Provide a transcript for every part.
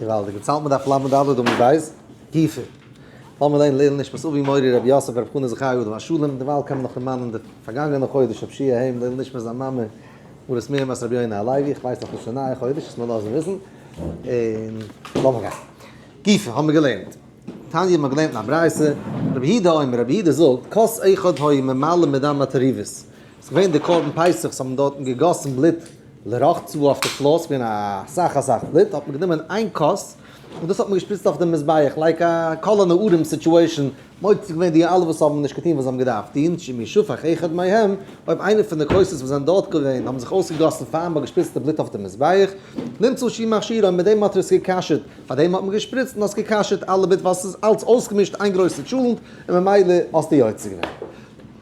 געוואלדיג, יעצט האלט מען דף ל' ד' עמוד ב', גופא. לאמיר לערנען לעילוי נשמת אבי מורי רבי יוסף ברב חנא זכאי עליו השלום, דערווייל קען מען נאך דערמאנען די פארגאנגענע חודש רב שיע היים לעילוי נשמת זיין מאמע מרת מרים בת רבי יונה הלוי, איך ווייס נאכנישט די נייע חודש, עס מיר לאזן וויסן, און לאמיר גיין. גופא האבן מיר געלערנט. תניא מ'האט געלערנט אין א ברייתא, רבי יהודה אומר, רבי יהודה זאגט, כוס אחד היה ממלא מדם התערובות, ס'איז געווען די קרבן פסח, ס'האבן דארטן געגאסן בלוט לרחצה אויף די floor, ס'איז געווען אסאך אסאך בלוט, האט מען גענומען איין כוס, און דאס האט מען געשפריצט אויף די מזבח, like א כל הנערים situation, מוציא געווען די אלע וואס האבן נישט געטון וואס זיי האבן געדארפט טון, שאם ישפך אחד מהם, אויב איינער פון די כוסות וואס זענען דארט געווען האבן זיך אויסגעגאסן פאר מ'האט געשפריצט די בלוט אויף די מזבח, נמצא שהוא מכשירו, מיט דעם האט ער עס גע'כשר'ט, פאר דעם האט מען געשפריצט און האסט גע'כשר'ט אלע בלוט ווייל ס'איז אלץ אויסגעמישט איין גרויסע טשולענט און ממילא האסטו יוצא געווען.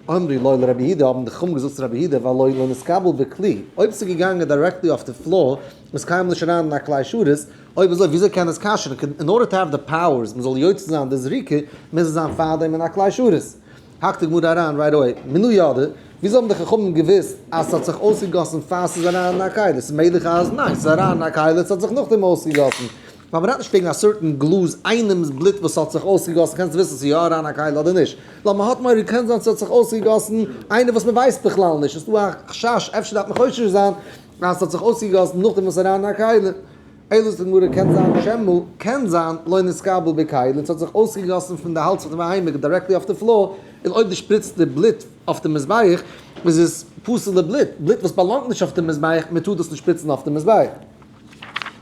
אמרו לו לרבי יהודה האבן די חכמים געזאגט צו רבי יהודה והלא לא נתקבל בכלי, אויב ס'איז געגאנגען directly אויף די floor איז קיינמאל נישט אריין אין א כלי שרת, אויב אזוי וויאזוי קען עס כשר'ן, in order to have the powers מ'זאל יוצא זיין די זריקה מוז עס זיין פארדעם אין א כלי שרת. האקט די גמרא אריין right away, מנא ידעי, וויאזוי האבן די חכמים געוואוסט אז ס'האט זיך אויסגעגאסן פאר ס'איז אריין אין א כלי? ס'איז מעגליך אז ניין, ס'איז אריין אין א כלי, ס'האט זיך נאכדעם אויסגעגאסן. ווייל מ'רעדט נישט וועגן א certain גלאז איינעמ'ס בלוט וואס האט זיך אויסגעגאסן, קענסטו וויסן ס'איז יא אריין אין א כלי אדער נישט. ווייל מ'האט מורא קען זיין ס'האט זיך אויסגעגאסן איינער וואס מ'ווייסט בכלל נישט, איז דא א חשש אפשר דארף מען חושש זיין אז ס'האט זיך אויסגעגאסן נאכדעם וואס ס'איז אריין אין א כלי. אלא זאגט די גמרא קען זיין שמא קען זיין לא נתקבל בכלי און ס'האט זיך אויסגעגאסן פון די האלז פון די בהמה directly אויף די floor, און אויב דו שפריצט די בלוט אויף די מזבח איז עס פסול'ע בלוט, בלוט וואס באלאנגט נישט אויף די מזבח, מען טאר דאס נישט שפריצן אויף די מזבח.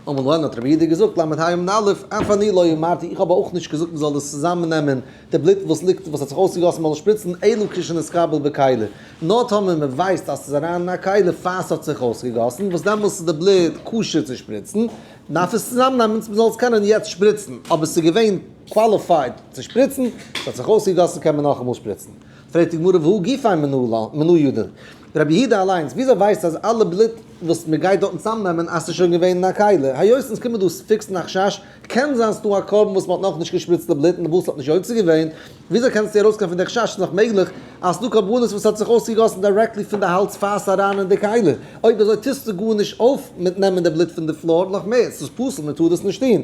אמר להן האט רבי יהודה געזאגט ל' ה' עמוד א', אף אני לא אמרתי איך האב אויך נישט געזאגט מען זאל דאס צוזאמען נעמען די בלוט וואס ליגט וואס האט זיך אויסגעגאסן מען זאל שפריצן אלא כשנתקבל בכלי, נאר טאמער מען ווייסט אז ס'איז אריין אין א כלי פאר ס'האט זיך אויסגעגאסן, וואס דעמאלס איז די בלוט כשר צו שפריצן, דארף עס צוזאמנעמען מ'זאל עס קענען יעצט שפריצן, אבער ס'איז געווען qualified צו שפריצן, ס'האט זיך אויסגעגאסן קען מען נאכאמאל שפריצן. פרעגט די גמרא והא גופיה מנא ידע? רבי יהודה אליינס וויאזוי ווייסט אז אלע בלוט וואס מ'גייט דארטן צוזאמנעמען אז ס'איז שוין געווען אין א כלי? היות אונז קומען דא fix ן א חשש, קען זיין ס'דא א קרבן וואס מ'האט נאכנישט געשפריצט די בלוט און די בשר האט נישט יוצא געווען, וויאזוי קענסטו ארויסגיין פון די חשש? ס'איז נאך מעגליך אז ס'דא קרבנות וואס האט זיך אויסגעגאסן directly פון די האלז פאר ס'איז אריין אין די כלי. אויב אזוי טוסטו גארנישט אויף מיט נעמען די בלוט פון די floor, נאך מער, ס'איז פסול, מ'טאר דאס נישט טון.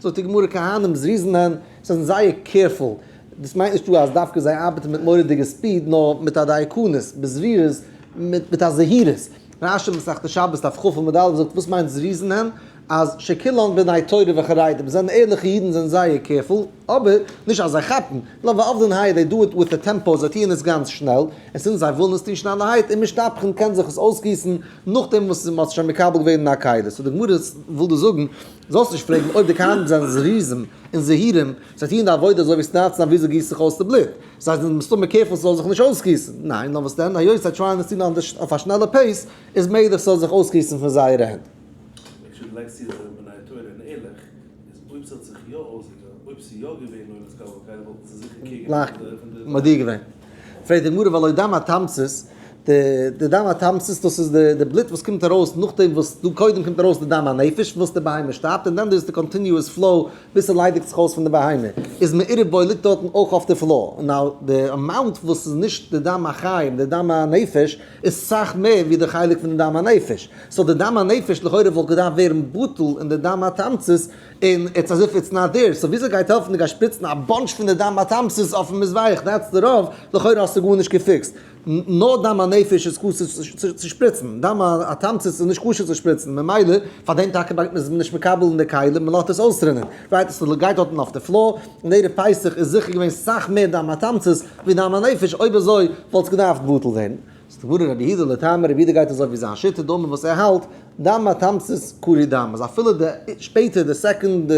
זאגט די גמרא כהנים זריזין הן, זיי זענען זייער careful, דאס מיינט נישט דא אז דווקא זיי ארבעטן מיט מורא'דיגע speed, נאר מיט א דייקנות, בזריזות, מיט א זהירות. רשי מסכת שבת דף כ עמוד א' זאגט וואס מיינט זריזין הן? אז שכולן בני תורה וחרדים זענען ערליכע אידן זענען זייער careful, אבער נישט אז זיי כאפן, לא ועבדין האי they do it with a tempo זיי טוען עס גאנץ שנעל, און since זיי ווילן עס טון שנעלערהייט און משתפכין קען זיך עס אויסגיסן נאכדעם וואס מען האט עס שוין מקבל געווען אין א כלי, so די גמרא וויל דא זאגן זאלסט נישט פרעגן אויב די כהנים זענען זריזים און זהירים, זיי טוען די עבודה אזוי ווי עס דארף צו זיין וויאזוי גיסט זיך אויס די בלוט, זיי זענען מסתמא careful ס'זאל זיך נישט אויסגיסן, ניין נאר וואס דען היות זיי try ען עס טון אויף א שנעלע pace איז מעגליך ס'זאל זיך אויסגיסן פון זייערע הענט. אפשר דו לייגסט צו אז זיי זענען בני תורה און ערליך, איז אויב ס'האט זיך יא אויסגעגאנגען, אויב ס'איז יא געווען לא נתקבל בכלי וואלטן זיי זיכער קעגן גלייך פון די מודיע געווען. פרעגט די גמרא והלא דם התמצית, די דם התמצית דאס איז די בלוט וואס קומט ארויס נאכדעם וואס דא קודם קומט ארויס די דם הנפש וואס די בהמה שטארבט און דען דאס איז די continuous flow ביז ס'ליידיגט זיך אויס פון די בהמה איז מעורב בו ליגט דארטן אויך אויף די floor now די amount וואס איז נישט די דם החיים די דם הנפש איז סאך מער ווי די חלק פון די דם הנפש, so די דם הנפש לכאורה וואלט געדארפט ווערן בטל אין די דם התמצית, און it's as if it's not there, so וויאזוי גייט העלפן די גייסט שפריצן א bunch פון די דם התמצית אויפן מזבח, that's די רוב, לכאורה האסטו גארנישט געפיקסט, נאר דם הנפש איז כשר צו שפריצן, דם התמצית איז נישט כשר צו שפריצן, ממילא פאר דעם טאקע איז מען נישט מקבל אין די כלים, מען לאזט עס אויסרינען, right, עס גייט דארטן אויף די floor, און ערב פסח איז זיכער געווען סאך מער דם התמצית ווי דם הנפש, אויב אזוי וואלט עס געדארפט בטל ווערן. זאגט די גמרא רבי יהודה לטעמיה, רבי יהודה גייט אזוי ווי זיין שיטה דאמר וואס ער האלט, דם התמצית קרוי דם, אז אפילו די שפעטער די second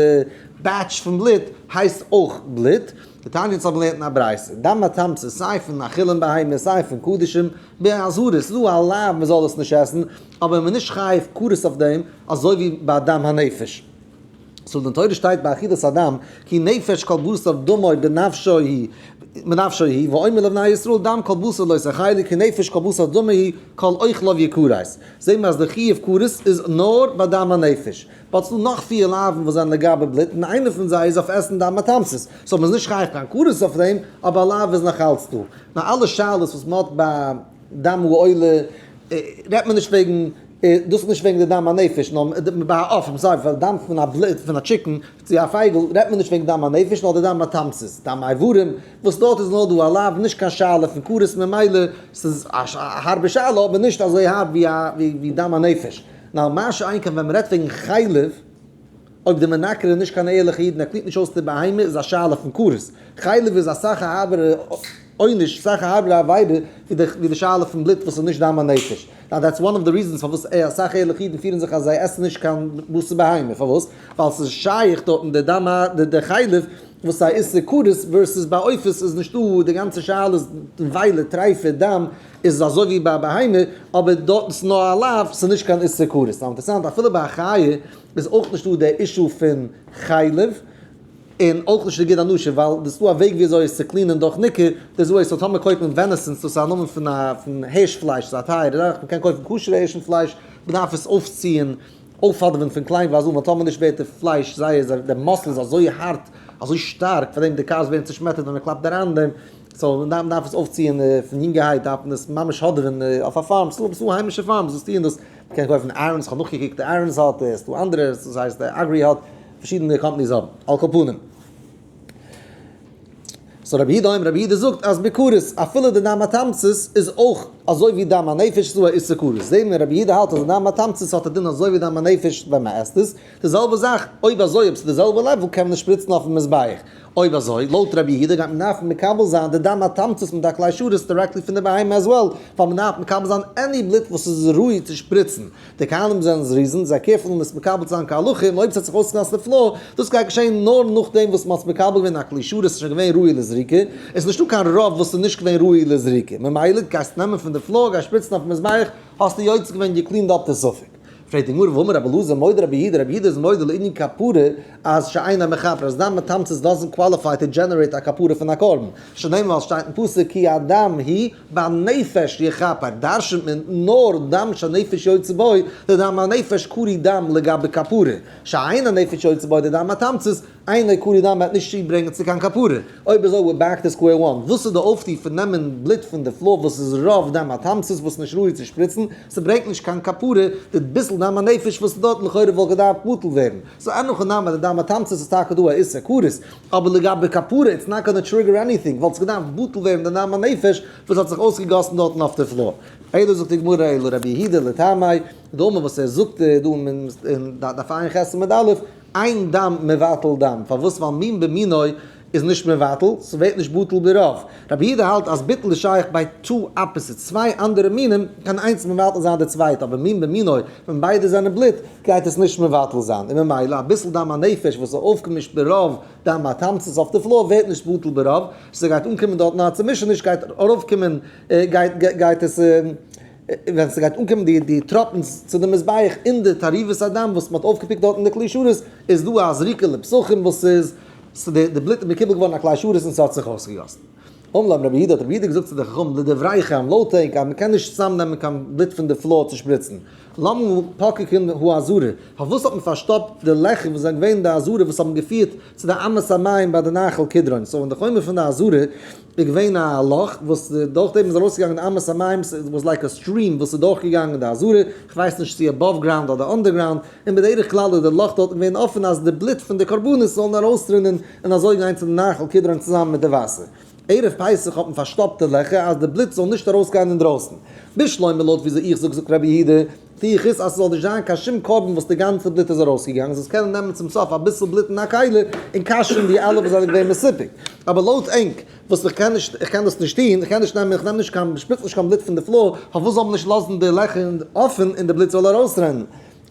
batch פון בלוט הייסט אויך בלוט, דתניא אונז האבן געלערנט אין א ברייתא, דם התמצית סיי פון חולין בהמה סיי פון קדשים, באזהרה, ס'איז דא א לאו מ'זאל עס נישט עסן, אבער מ'איז נישט חייב כרת אויף דעם, אזוי ווי ביי דם הנפש. so אין תורה שטייט ביי אכילת הדם, כי נפש כל בשר דמו בנפשו היא, בנפשו היא, ואומר לבני ישראל דם כל בשר לא תאכלו כי נפש כל בשר דמו היא, כל אוכליו יכרת. זעהן מיר אז די חיוב כרת איז נאר ביי דם הנפש. but ס'דא נאך פיר לאווין וואס זענען לגבי בלוט און איינער פון זיי איז אויף עסן דם התמצית. so מ'איז נישט חייב קיין כרת אויף דעם, אבער א לאו איז נאך אלץ דא. נאר אלע שאלות וואס מ'האט ביי דם העולה רעדט מען נישט וועגן. דאס איז נישט וועגן די דם הנפש, נאר ביי א עוף, I'm sorry, פאר די דם פון א בלוט פון א chicken צו א פייגל רעדט מען נישט וועגן דם הנפש נאר די דם התמצית, דם האיברים, וואס דארט איז נאר דא א לאו, נישט קיין שאלה פון כרת ממילא ס'איז א הארבע שאלה אבער נישט אזוי הארב ווי דם הנפש. נאר מה שאין כן ווען מ'רעדט וועגן חלב, אויב די מנקר איז נישט קיין ערליכע איד און ער clean ט נישט אויס די בהמה איז א שאלה פון כרת. חלב איז אסאך א הארבערע עונש, אסאך א הארבערע עבירה ווי די שאלה פון בלוט וואס איז נישט דם הנפש. Now that's one of the reasons פארוואס אסאך ערליכע אידן פירן זיך אז זיי עסן נישט קיין בשר בהמה. פארוואס? ווייל ס'איז שייך דארטן די דם די חלב וואס איז א איסור כרת versus ביי עופות איז נישטא די גאנצע שאלה איז נבילה טריפה דם איז אזוי ווי ביי בהמה אבער דארט איז נאר א לאו ס'איז נישט קיין איסור כרת. Now אינטערעסאנט אפילו ביי א חיה איז אויך נישטא די issue פון חלב און אויך נישט די גיד הנשה ווייל דאס איז דא א וועג ווי אזוי עס צו clean ען דורך ניקור, דאס איז so טאמער קויפט מען venison דאס איז א נאמען פון א פון הערש פלייש ס'איז א טייערע זאך מ'קען קויפן כשר'ע הערשן פלייש מ'דארף עס אויפציען אויפהאדעווען פון קליינווייז אן ווייל טאמער נישט ווערט די פלייש זייער די muscle איז אזוי הארט אזוי שטארק פאר דעם די cars ווערן צושמעטערט ווען מ'קלאפט אריין אין דעם, so מ'דארף עס אויפציען פון יונגערהייט דארף מען עס ממש האדעווען אויף א farm, ס'איז דא היימישע farms וואס טוען דאס, מ'קען קויפן Aron's, כ'האב נאכגעקוקט די Aron's האט עס, ס'דא אנדערע, דאס הייסט די Agri האט, פארשידענע companies האבן, על כל פנים. So רבי יהודה אומר, רבי יהודה זאגט אז בכרת, אפילו די דם התמצית איז אויך אזוי ווי דם הנפש איז דא א איסור כרת. זעהן מיר רבי יהודה האלט אז די דם התמצית האט א דין אזוי ווי דם הנפש ווען מען עסט עס. די זעלבע זאך, אויב אזוי אויב ס'איז די זעלבע level קען מען עס שפריצן אויפן מזבח. אויב אזוי, לויט רבי יהודה גייט מען דארפן מקבל זיין די דם התמצית מיט א כלי שרת directly פון די בהמה as well, ווייל מען דארף מקבל זיין any בלוט וואס איז ראוי צו שפריצן. די כהנים זענען זריזין, זיי careful עס מקבל צו זיין כהלכה, און אויב ס'האט זיך אויסגעלאזט די floor, דאס גייט געשען נאר נאכדעם וואס מ'האט מקבל געווען א כלי שרת, ס'איז שוין געווען ראוי לזריקה, עס איז נישטא קיין רוב וואס איז נישט געווען ראוי לזריקה, ממילא גייסט נעמען פון די floor, גייסט שפריצן אויפן מזבח, האסטו יוצא געווען גע clean ט אפ די ספק. פרעגט די גמרא והאמר רבי אלעזר מודה רבי יהודה, רבי יהודה איז מודה לענין כפרה אז שאינה מכפר אז דם התמצית doesn't qualify to generate א כפרה פון א קרבן, שנאמר ווייל סשטייט אין פסוק כי הדם הוא בנפש יכפר דרשנט מען נאר דם שהנפש יוצא בו, די דם הנפש קרוי דם לגבי כפרה, שאין הנפש יוצא בו די דם התמצית אינו קרוי דם וועט נישט צוברענגען צו קיין כפרה. אויב אזוי we're back to square one, וואס איז די אויפטו פון נעמען בלוט פון די floor וואס איז רוב דם התמצית וואס איז נישט ראוי צו שפריצן, ס'ברענגט נישט קיין כפרה, די ביסל דם הנפש וואס איז דארט לכאורה וואלט געדארפט בטל ווערן, so אין הכי נמי די דם התמצית איז טאקע דא א איסור כרת, אבער לגבי כפרה it's not gonna trigger anything, וואלט עס געדארפט בטל ווערן די דם הנפש וואס האט זיך אויסגעגאסן דארטן אויף די floor. אלא זאגט די גמרא אלא רבי יהודה לטעמי' דאמר וואס ער זאגט דא אין דף ע"ח עמוד א', אין דם מבטל דם, פארוואס ווייל מין במינו איז נישט מבטל, ס'ווערט נישט בטל ברוב. רבי יהודה האלט אז ביטול איז שייך ביי two opposites, צוויי אנדערע מינים, קען איינס מבטל זיין די צווייטע, אבער מין במינו, ווען ביידע זענען בלוט, גייט עס נישט מבטל זיין, און ממילא אביסל דם הנפש וואס איז אויפגעמישט ברוב דם התמצית אויף די floor ווערט נישט בטל ברוב, ס'גייט אנקומען דארטן א צומישעניש גייט ארויפקומען גייט עס. ווען ס'גייט אנקומען די די טראפנס צו די מזבח אין די תערובת הדם וואס מ'האט אויפגעפיקט דארט אין די כלי שרת, איז דא א זריקה לפסחים וואס איז די די בלוט איז מקובל געווארן א כלי שרת און ס'האט זיך אויסגעגאסן. אמר להם רבי יהודה האט רבי יהודה געזאגט צו די חכמים לדבריכם לויט ענק אז מ'קען נישט צוזאמנעמען קיין בלוט פון די floor צו שפריצן, למה פקקום העזרה, פארוואס האט מען פארשטאפט די לעכער וואס זענען געווען אין די עזרה וואס האבן געפירט צו די אמת המים ביי די נחל קדרון, so אין די חומה פון די עזרה איז געווען א לאך וואס דורך דעם איז ארויסגעגאנגען די אמת המים, ס'איז was like a stream וואס איז דורכגעגאנגען די עזרה, כ'ווייס נישט צו above ground אדער underground, און בדרך כלל איז די לאך דארטן געווען אפען אז די בלוט פון די קרבנות זאלן ארויסרינען און אזוי גיין צו די נחל קדרון צוזאמען מיט די וואסער. ערב פסח האט מען פארשטאפט די לעכער אז די בלוט זאל נישט ארויסגיין אינדרויסן. בשלמא לויט וויאזוי איך זאג זאגט רבי יהודה, טו איך עס אז ס'זאל נישט זיין קיין שום קרבן וואס די גאנצע בלוט איז ארויסגעגאנגען, זאלסט קענען נעמען צום סוף אביסל בלוט אין א כלי און כשר'ן די אלע וואס זענען געווען מסופק. אבער לויט ענק, וואס איך קען נישט, איך קען דאס נישט טון, איך קען נישט נעמען, איך נעם נישט קיין, שפריץ נישט קיין בלוט פון די floor, פארוואס זאל מען נישט לאזן די לעכער אפען און די בלוט זאל ארויסרינען?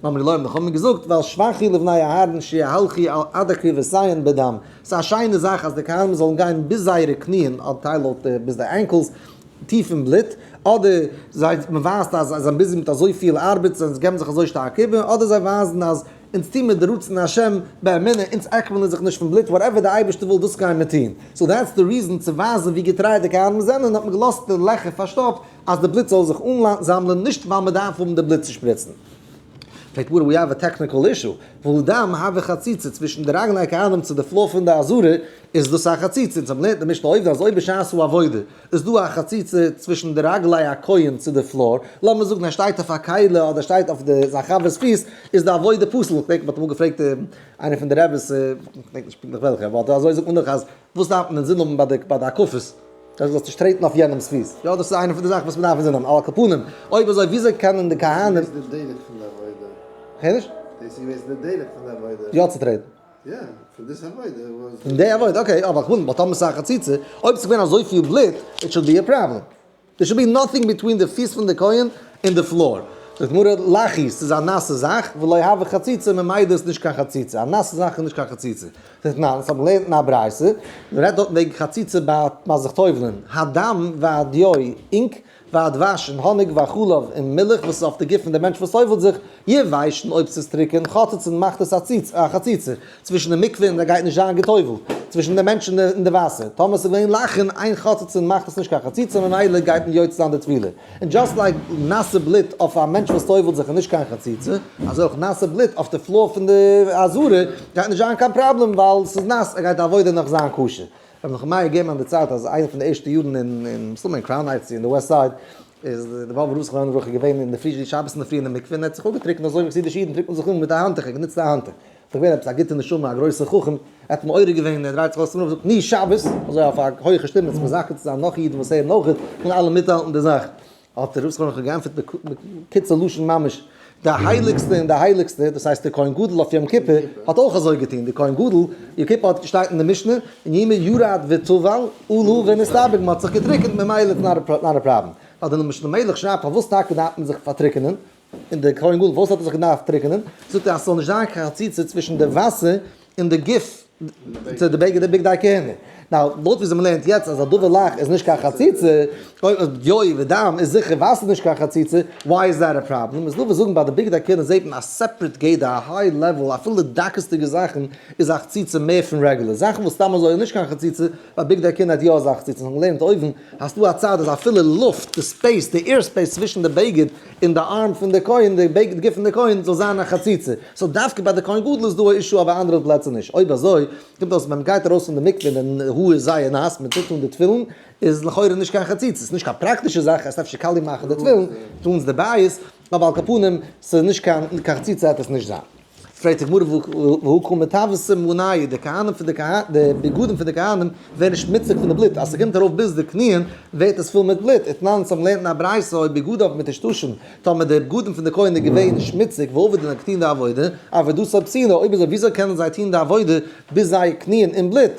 אמרו לו, האבן די חכמים געזאגט, ווייל שבח הוא לבני אהרן שיהלכו עד עקבותיהן בדם, ס'איז א שיינע זאך אז די כהנים זאלן גיין ביז זייערע קניען, אדער טייל לויט ביז די ankles, טיף אין בלוט, אדער זיי, מען ווייזט אז זיי זענען busy מיט אזויפיל ארבעט, זיי געבן זיך אזוי שטארק איבער, אדער זיי ווייזן אז אונז טוהן מיר די רצון השם באמונה, אונז עקלען זיך נישט פון בלוט, whatever די אייבערשטער וויל דאס גייען מיר טוהן. So that's the reason צו ווייזן ווי געטריי די כהנים זענען האט מען געלאזט די לעכער פארשטאפט אז די בלוט זאל זיך אנזאמלען נישט ווייל מען דארף האבן די בלוט צו שפריצן. פרעגט גמרא we have a technical issue, והא דם הוי חציצה, צווישן די רגלי כהנים צו די floor פון די עזרה איז דאס א חציצה, אונז האבן געלערנט אין משנה אויבן אז אויב בשעת העבודה איז דא א חציצה צווישן די רגלי הכהן צו די floor, לאמיר זאגן ער שטייט אויף א כלי אדער ער שטייט אויף די זיין חבר'ס פיס, איז די עבודה פסול, איך דענק מ'האט אמאל געפרעגט איינער פון די רעבעס, איך דענק נישט פונקטליך וועלכע, אבער אזוי זאגט מען דאך אז וואס דארף מען אינזין האבן ביי די ביי די הקפות? אז זאלסט נישט טרעטן אויף יענעמ'ס פיס. יא דאס איז איינע פון די זאכן וואס מ'דארף אינזין האבן. על כל פנים, אויב אזוי וויאזוי קענען די כהנים. דאס איז די דרך פון די עבודה. כ'הער נישט. דאס איז געוועזן די דרך פון די עבודה. יא צו טרעטן. יא, פון דאס עבודה וואס. פון די עבודה, okay, אבער כ'וויל, באט טאמער ס'איז א חציצה, אויב ס'איז געווען אזויפיל בלוט, it should be a problem. There should be nothing between די פיס פון די כהן און די floor. זאגט גמרא, לחי, ס'איז א נאסע זאך, ולא הוי חציצה, ממילא איז נישט קיין חציצה. א נאסע זאך איז נישט קיין חציצה. זאגט ניין, אונז האבן געלערנט אין א ברייתא, מען רעדט דארטן וועגן חציצה ביי ביי זיך טובל'ען, הדם והדיו, ink, והדבש און האניג והחלב און מילך וואס איז אויף די גוף פון די מענטש וואס טובל'ט זיך, יבשין אויב ס'איז טרוקען, חוצצין מאכט עס א חציצה צווישן די מקווה און ער גייט נישט זיין געטובל'ט, צווישן די מענטש און די וואסער, טאמער ס'איז געווען לחין אין חוצצין מאכט עס נישט קיין חציצה ממילא גייט מען יוצא זיין די טבילה. און just like נאסע בלוט אויף א מענטש וואס טובל'ט זיך איז נישט קיין חציצה, אזוי אויך נאסע בלוט אויף די floor פון די עזרה גייט נישט זיין קיין פראבלעם ווייל ס'איז נאס ער גייט די עבודה נאך זיין כשר. רבי נחמיה געבן אן די צייט אז איינע פון די ערשטע יארן אין אין מסתמא אין קראון הייטס אין די West Side איז די באבובער רב זכרונו לברכה געווען אין די פרי שבת אינדערפרי אין די מקווה און ער האט זיך אפגעטריקנט אזוי ווי חסידישע אידן טריקנען זיך אן מיט א האנטוך ער האט גענוצט א האנטוך איז געווען עפעס א גוטע נשמה א גרויסע חכם ער האט מעורר געווען ער דרייט זיך אויס צום רב זאגט ני שבת אזוי אויף א הויכע שטימע צו מזכה צו זיין נאך אידן וואס הערן אויך און אלע מיטהאלטן די זאך. האט דער רב זכרונו לברכה געענטפערט בקיצור לשון ממש, די הייליגסטע און די הייליגסטע, דאס הייסט דער כהן גדול אויף יום כיפור, האט אויך אזוי געטון, דער כהן גדול יום כיפור האט שטייט אין די משנה, און ימי ירד וטבל עלה ונסתפג, מען האט זיך געטריקענט ממילא איז not a problem. ווייל דער משנה מלך שרייבט פארוואס טאקע דארף מען זיך פארטריקענען, און דער כהן גדול פארוואס האט ער זיך געדארפט טריקענען, זאגט ער אז ס'זאל נישט זיין קיין חציצה צווישן די וואסער און די גוף צו די בגד די בגדי כהונה. Now, לויט וויאזוי מ'לערנט יעצט אז א דבר לח איז נישט קיין חציצה, אויב דיו ודם איז זיכער וואסער נישט קיין חציצה, why is that a problem? איז דא וואס זאגן ביי די בגדי כהונה זעט מען א separate גדר, א high level, אפילו די דקות'דיגע זאכן איז א חציצה מער פון רעגולער זאכן וואס סתם אזוי איז נישט קיין חציצה, ביי בגדי כהונה האט יא אזא חציצה, אונז האבן געלערנט אויבן אז ס'דא א צד אז אפילו לופט, די space, די air space צווישן די בגד און די arm פון די כהן, די בגד גוף פון די כהן זאל זיין א חציצה. So דווקא ביי די כהן גדול איז דא א issue אבער אנדערע פלעצער נישט. אויב אזוי קומט אויס ווען מ'גייט ארויס פון די מקווה און די האר איז זייער נאס, מ'טוט אן די תפילין, איז לכאורה נישט קיין חציצה. ס'איז נישט קיין פראקטישע זאך, עס אפשר קאליע מאכן די תפילין, טון אונז די בית, אבער על כל פנים ס'איז נישט קיין חציצה וועט עס נישט זיין. פרעגט די גמרא והא קא מטווסי מאנייהו, די כהנים פון די כהנים, די בגדים פון די כהנים ווערן שמוציג פון די בלוט, אז ס'קומט ארויף ביז די קניען ווערט עס פול מיט בלוט, ותנן אונז האבן געלערנט אין א ברייתא היו בגדיו מטושטשין, טאמער די בגדים פון די כהן איז געווען שמוציג ועבדו און געטון די עבודה, עבודתן פסולה, אויב אזוי וויאזוי קענען זיי טון די עבודה ביז זייער קניען אין בלוט?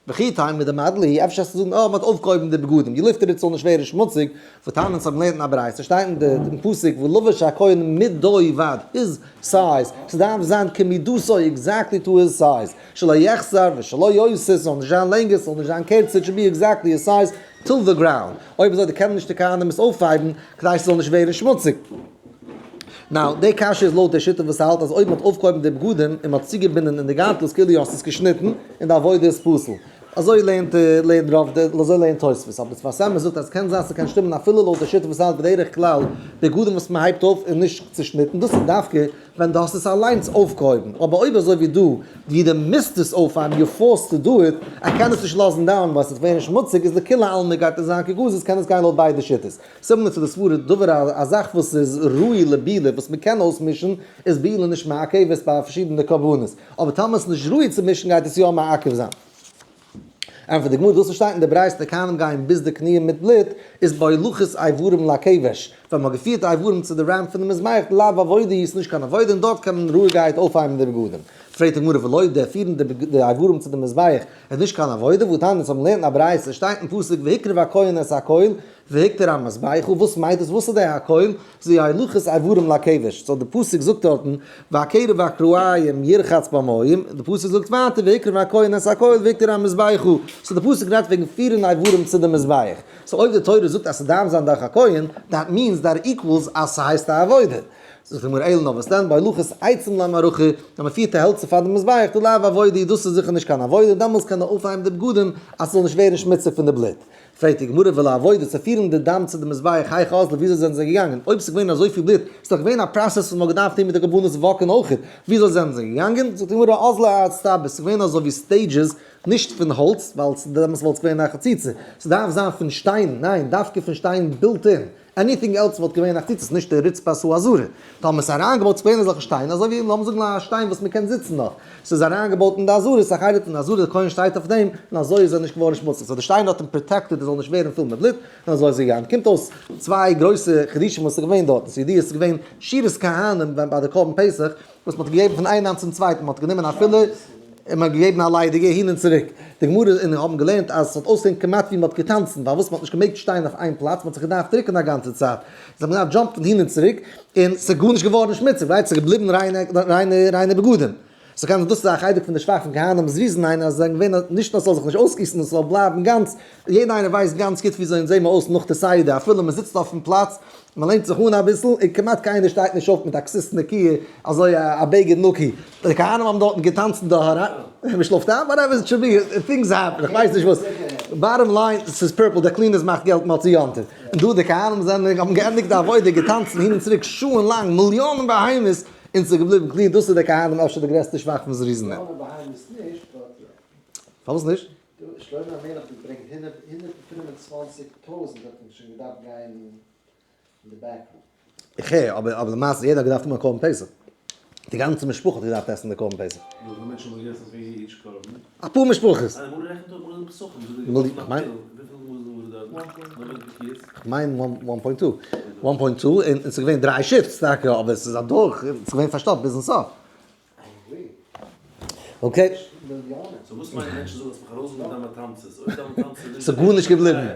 וכי תימא דמדלי, אפשר וועסטו זאגן אה, מ'האט אויפגעהויבן די בגדים, געלופטערט זאל נישט ווערן שמוציג, ותנן אונז האבן געלערנט אין א ברייתא, שטייט אין די פסוק ולבש הכהן מדו בד, his size, ס'דארף זיין כמידתו, exactly to his size, שלא יחסר ושלא יוסיף, ס'זאל נישט זיין לענגער, ס'זאל נישט זיין קערצער, it should be exactly his size, till the ground, אויב אזוי די קענען נישט די כהנים עס אויפהייבן, כדי ס'זאל נישט ווערן שמוציג. Now, די קשיא איז לויט די שיטה וואס האלט אז אויב מ'האט אויפגעהויבן די בגדים און מ'האט צוגעבינדן אין די גארטל איז כאילו האסט עס געשניטן און די עבודה איז פסול. אזוי לערנט לערנט רוב די אזוי לערנט תוספות. אבער שפת אמת זאגט אז קען זיין ס'קען שטימען אפילו לויט די שיטה וואס האלט בדרך כלל בגדים וואס מ'הייבט אויף איז נישט צושניטן דאס איז דווקא ווען דו האסט עס אליינס אויפגעהויבן. אבער אויב אזוי ווי דא ווי דו מוזט עס אויפהייבן you're forced to do it, ער קען עס נישט לאזן down ווייל ס'וועט ווערן שמוציג איז לכולי עלמא גייט עס זיין כגזוז קען עס גיין לויט ביידע שיטות. similar צו די סברה דבר א זאך וואס איז ראוי לבילה וואס מען קען אויסמישן איז בילה נישט מעכב עס ביי פארשידענע קרבנות אבער טאמער עס איז נישט ראוי צו מישן גייט עס יא מעכב זיין. ענטפערט די גמרא דאס וואס שטייט אין די ברייתא די כהנים גייען ביז די קניען מיט בלוט איז בהולכת איברים לכבש ווען מען האט געפירט די איברים צו די ramp פון די מזבח דלאו עבודה איז נישט קיין עבודה און דארט קען מען רואיגערהייט אויפהייבן די בגדים. פרעגט די גמרא ולא די פירן די איברים צו די מזבח איז נישט קיין עבודה והתניא אונז האבן געלערנט אין א ברייתא שטייט אין פסוק והקריב הכהן את הכל והקטיר המזבחה, וואס מיינט עס? וואס איז די הכל? זו הולכת איברים לכבש, so די פסוק זאגט דארטן והקרב והכרעים ירחץ במים, די פסוק זאגט ווייטער והקריב הכהן את הכל והקטיר המזבחה, so די פסוק רעדט וועגן פירן איברים צו די מזבח, so אויב די תורה זאגט אז ס'דארף זיין דורך א כהן, that means that equals אז ס'הייסט א עבודה. זאגט די גמרא אלא נאר וואס דען בהולכת עצים למערכה, אז מען פירט די העלצער פאר די מזבח, דלאו עבודה, דאס איז זיכער נישט קיין עבודה, דעמאלס קען ער אויפהייבן די בגדים אז ס'זאל נישט ווערן שמוציג פון די בלוט. פרעגט די גמרא ולעבודה, צו פירן די דם צו די מזבח היכי אזלו, וויאזוי זענען זיי געגאנגען? אויב ס'איז געווען אזויפיל בלוט, איז דאך געווען א process וואס מ'האט געדארפט טון מיט די קרבנות וואקן אויכעט, וויאזוי זענען זיי געגאנגען? זאגט די גמרא אזלו אאיצטבא, ס'איז געווען אזוי ווי stages, נישט פון האלץ, ווייל דעמאלס וואלט עס געווען א חציצה, ס'דארף זיין פון שטיין, ניין, דווקא פון שטיין built in, anything else וואלט געווען א חציצה, נישט די רצפת העזרה. טאמער ס'איז אריינגעבויט ס'געווען אזעלכע שטיינער, אזוי ווי לאמיר זאגן א שטיין וואס מ'קען זיצן אויף, ס'איז אריינגעבויט אין די עזרה, ס'איז א חלק פון די עזרה, די כהן שטייט אויף דעם, און אזוי איז ער נישט געווארן שמוציג, so די שטיין האט אים protected ער זאל נישט ווערן פול מיט בלוט, און אזוי איז ער געגאנגען. קומט אויס צוויי גרויסע חידושים וואס איז געווען דארט, ס'איז ידוע ס'איז געווען שירת כהנים ביי די קרבן פסח, וואס מ'האט געגעבן פון איין האנט צום צווייטן, מ'האט גענומען א פולע און מ'האט געגעבן א ליידיגע הין און צוריק. די גמרא און האבן געלערנט אז ס'האט אויסגעזען כמעט ווי מ'האט געטאנצן, ווייל וואס מ'האט נישט געמעגט שטיין אויף איין פלאץ, מ'האט זיך געדארפט רוקן א גאנצע צייט. זיי האבן געדארפט jump ן הין און צוריק, און ס'איז גארנישט געווארן שמוציג, right? ס'איז געבליבן ריינע ריינע ריינע בגדים. ס'קען זיין דאס איז א חלק פון די שבח פון כהנים זריזין איינער אז זיי זענען געווען נישט נאר ס'זאל זיך נישט אויסגיסן נאר ס'זאל בלייבן גאנץ, יעדער איינער ווייסט גאנץ גוט וויאזוי אונז זעמער אויס נאך די סדר אפילו מ'זיצט אויפן פלאץ מ'לענט זיך אן אביסל און כמעט קיינער שטייט נישט אויף מיט א כסות נקיה אזוי א בגד נקי, די כהנים האבן דארטן געטאנצן די הארה, מ'שלאפט איין whatever it should be, things happen, איך ווייס נישט וואס, bottom line ס'איז purple די cleaners מאכט געלט מוצאי יום טוב, און דא די כהנים זענען האבן געענדיגט די עבודה געטאנצן הין און צוריק שעה'ן לאנג מיליאנען בהמות און ס'איז געבליבן clean, דאס איז די כהנים אפשר די גרעסטע שבח פון זריזין. מיליאנען בהמות נישט, but יא. פארוואס נישט? שלמה המלך האט געברענגט 125,000 האט מען שוין געדארפט גיין אין די back room. איך הער, אבער אבער למעשה יעדער האט געדארפט האבן א קרבן פסח. די גאנצע משפחה האט געדארפט עסן די קרבן פסח. וויפיל מענטשן האבן געגעסן פון each קרבן? אפאר משפחות. ניין, אמאל רעכנט אויף אמאל איז פסחים, וויאזוי די געקויפט אין אפריל, וויפיל מאל איז אמאל דארט? נאר ווען די קריאת? כ'מיין one point two. one point two, און ס'איז געווען דריי shifts טאקע, אבער ס'איז אדורך, ס'איז געווען פארשטאפט ביזן סוף. okay. ס'איז גארנישט געבליבן.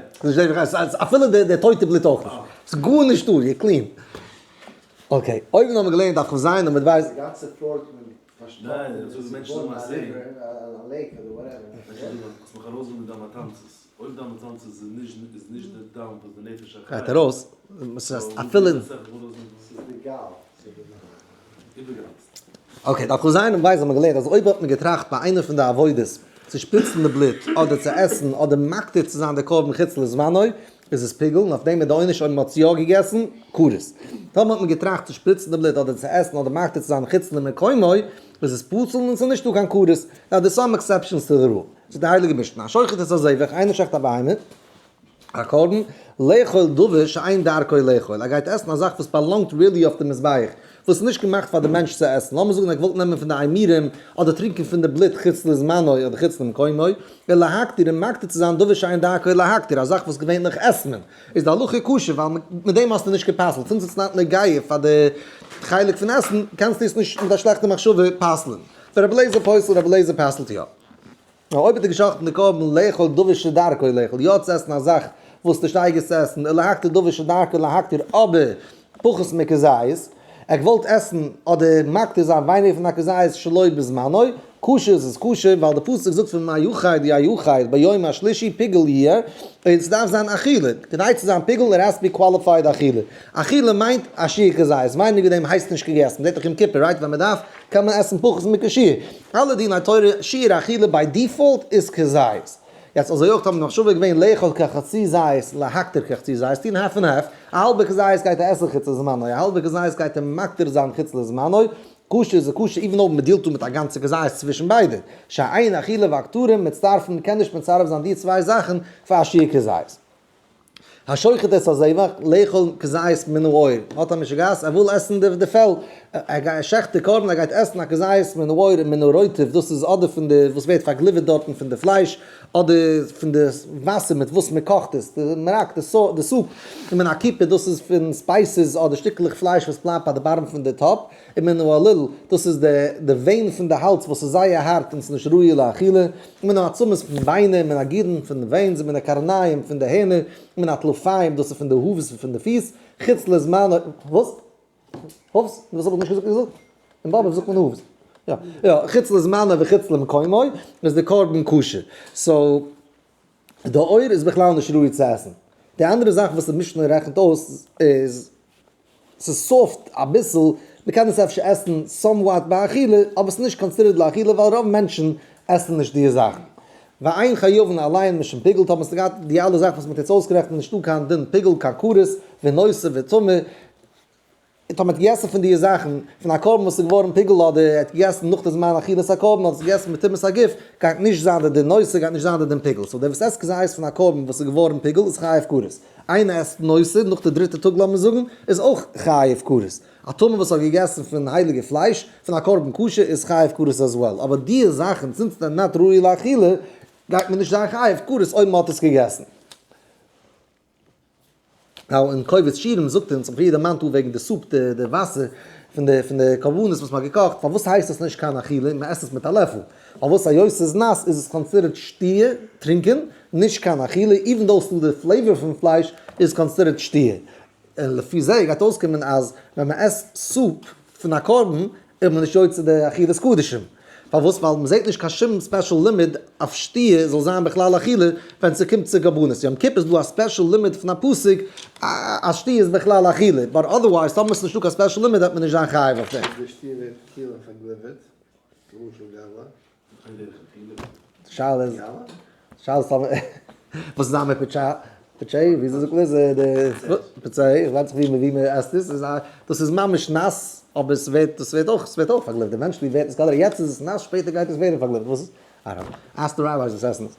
אפילו די טויטע בלוט אויך נישט. ס'איז גארנישט דא, you're clean. okay, אויבן האבן מיר געלערנט דף כז עמוד ב'. גייט ארויס, אפילו. okay, דף כז עמוד ב' האבן מיר געלערנט אז אויב האט מען געטראכט ביי איינע פון די עבודות צו שפריצן די בלוט אדער צו עסן אדער מקטיר צו זיין די קרבן חוץ לזמנו, איז עס פיגול, און אויף דעם איז די עונש אויב מען האט עס יא געגעסן, כרת. טאמער האט מען געטראכט צו שפריצן די בלוט אדער צו עסן אדער מקטיר צו זיין חוץ למקומו, איז עס פסול און עס איז נישטא קיין כרת. Now there's some exceptions to the rule. זאגט די הייליגע משנה, השוחט את הזבח, איינער שעכט א בהמה, א קרבן, לאכול דבר שאין דרכו לאכול, ער גייט עסן א זאך וואס באלאנגט really אויף די מזבח, וואס איז נישט געמאכט פאר די מענטש צו עסן, לאמיר זאגן ער האט געוואלט נעמען פון די אימורים, אדער טרינקען פון די בלוט חוץ לזמנו אדער חוץ למקומו, און להקטיר און מקטיר צו זיין דבר שאין דרכו להקטיר, א זאך וואס געווענליך עסט מען, איז די הלכה כשר, ווייל מיט דעם האסטו נישט גע'פסל'ט, since it's not נוגע פאר די חלק פון עסן, קענסטו עס נישט מיט א שלעכטע מחשבה פסל'ן. ורבי אליעזר פוסל, רבי אליעזר פסל'ט יא. נאר אויב האט ער געשחט'ן די קרבן לאכול דבר שדרכו לאכול, יא צו עסן א זאך וואס די שטייגער איז צו עסן, ולהקטיר דבר שדרכו להקטיר אבער פחות מכזית, ער האט געוואלט עסן אדער מקטיר זיין ווייניגער פון א כזית שלא בזמנו, כשר איז עס כשר, ווייל די פסוק זאגט פון מה יחד יחד ביום השלישי פיגול יהיה, און ס'דארף זיין אכילה, כדי צו זיין פיגול it has to be qualified אכילה, אכילה מיינט א שיעור כזית, ווייניגער ווי דעם הייסט נישט געגעסן, מ'זעט דאך יום כיפור right ווען מ'דארף קען מען עסן פחות מכשיעור, אלע דיני תורה שיעור אכילה by default איז כזית. יעצט אזוי אויך האבן מחשבה געווען לאכול כחצי זית להקטיר כחצי זית, טון half און half, א האלבע כזית גייט ער עסן חוץ לזמנו, א האלבע כזית גייט ער מקטיר זיין חוץ לזמנו, כשר איז כשר even אויב מ'דילט דא מיט א גאנצע כזית צווישן ביידע, שאין אכילה והקטרה מצטרפין, מ'קען נישט מצרף זיין די צוויי זאכן פאר א שיעור כזית. השוחט את הזבח, לאכול כזית מן העור, האט א משוגעת, ער וויל עסן די פעל, ער שעכט די קרבן, ער גייט עסן א כזית מן העור און מן הרוטב, דאס איז אדער פון די וואס ווערט פארגליווערט דארטן פון די פלייש, אדער פון די וואסער מיט וואס מען קאכט עס, די מרק, די soup, און מן הקיפה, דאס איז פון spices אדער שטיקלעך פלייש וואס בלייבט ביי די bottom פון די טאפ, און מן העליל, דאס איז די vein פון די האלז וואס איז זייער הארט און ס'איז נישט ראוי לאכילה, און מן העצמות פון ביינער, מן הגידין פון די veins, און מן הקרניים פון די הערנער, און מן הטלפיים, דאס איז פון די hooves פון די פיס, חוץ לזמנו, וואס? hooves? וואס האב איך נישט געזאגט? אין באבוב זאגט מען hooves. יא, יא, חוץ לזמנו וחוץ למקומו, איז די קרבן כשר. So, די עור איז בכלל נישט ראוי צו עסן. די אנדערע זאך וואס די משנה רעכנט אויס איז. ס'איז soft אביסל, מ'קען עס אפשר עסן somewhat באכילה, אבער ס'איז נישט considered לאכילה ווייל רוב מענטשן עסן נישט די זאכן. ואין חייבין עליהן משום פיגול, טאמער ס'האט געהאט די אלע זאכן וואס מ'האט יעצט אויסגערעכנט איז נישטא קיין דין פיגול, קיין כרת, ונותר וטמא, און טאמער האט געגעסן פון די זאכן, פון א קרבן וואס איז געווארן פיגול אדער ער האט געגעסן נאך די זמן אכילת הקרבן אדער עס געגעסן מטומאת הגוף, גייט נישט זיין די דין נותר, גייט נישט זיין די דין פיגול. so דער וואס עסט כזית פון א קרבן וואס איז געווארן פיגול איז חייב כרת. איינער עסט נותר נאך די דריטע טאג לאמיר זאגן, איז אויך חייב כרת. א טמא וואס האט געגעסן פון הייליגע פלייש, פון א קרבן כשר איז חייב כרת as well. אבער די זאכן, since they're not ראוי לאכילה, גייט מען נישט זיין חייב כרת אויב מען האט עס געגעסן. ווייל אין קובץ שירים זאגט אונז, פריער דערמאנט דא וועגן די soup, די וואסער פון די קרבנות וואס מ'האט געקאכט, פארוואס הייסט עס נישט קיין אכילה, מען עסט עס מיט א לעפל? פארוואס היות ס'איז נאס איז עס considered שתיה, טרינקען, נישט קיין אכילה, even though ס'דא די flavor פון פלייש איז considered שתיה. און לפי זה גייט אויסקומען אז ווען מ'עסט soup פון א קרבן איז מען נישט יוצא די אכילת קדשים. פארוואס? ווייל מ'זעט נישט קיין שום special לימוד אויף שתיה זאל זיין בכלל אכילה ווען ס'קומט צו קרבנות. יום כיפור איז דא א special לימוד פון א פסוק אז שתיה איז בכלל אכילה, but otherwise טאמער ס'איז נישטא קיין special לימוד וועט מען נישט זיין חייב אויף דעם. די שתיה ווערט קיל און פארגליווערט, למשל גאלא. שאלה איז, שאלה איז טאמער, וואס איז זיין מיט פצ'ה, פצ'ה, ווי אזוי זאגט מען עס, די פצ'ה, איך ווייס נישט ווי מען עסט עס, איז א, דאס איז ממש נאס, אבער עס ווערט, דאס ווערט אויך, עס ווערט אויך פארגליווערט, eventually ווערט עס קאלער, יעצט איז עס נאס, שפעטער גייט עס ווערן פארגליווערט, וואס איז, I don't know, ask the rabbis וואס עסן עס,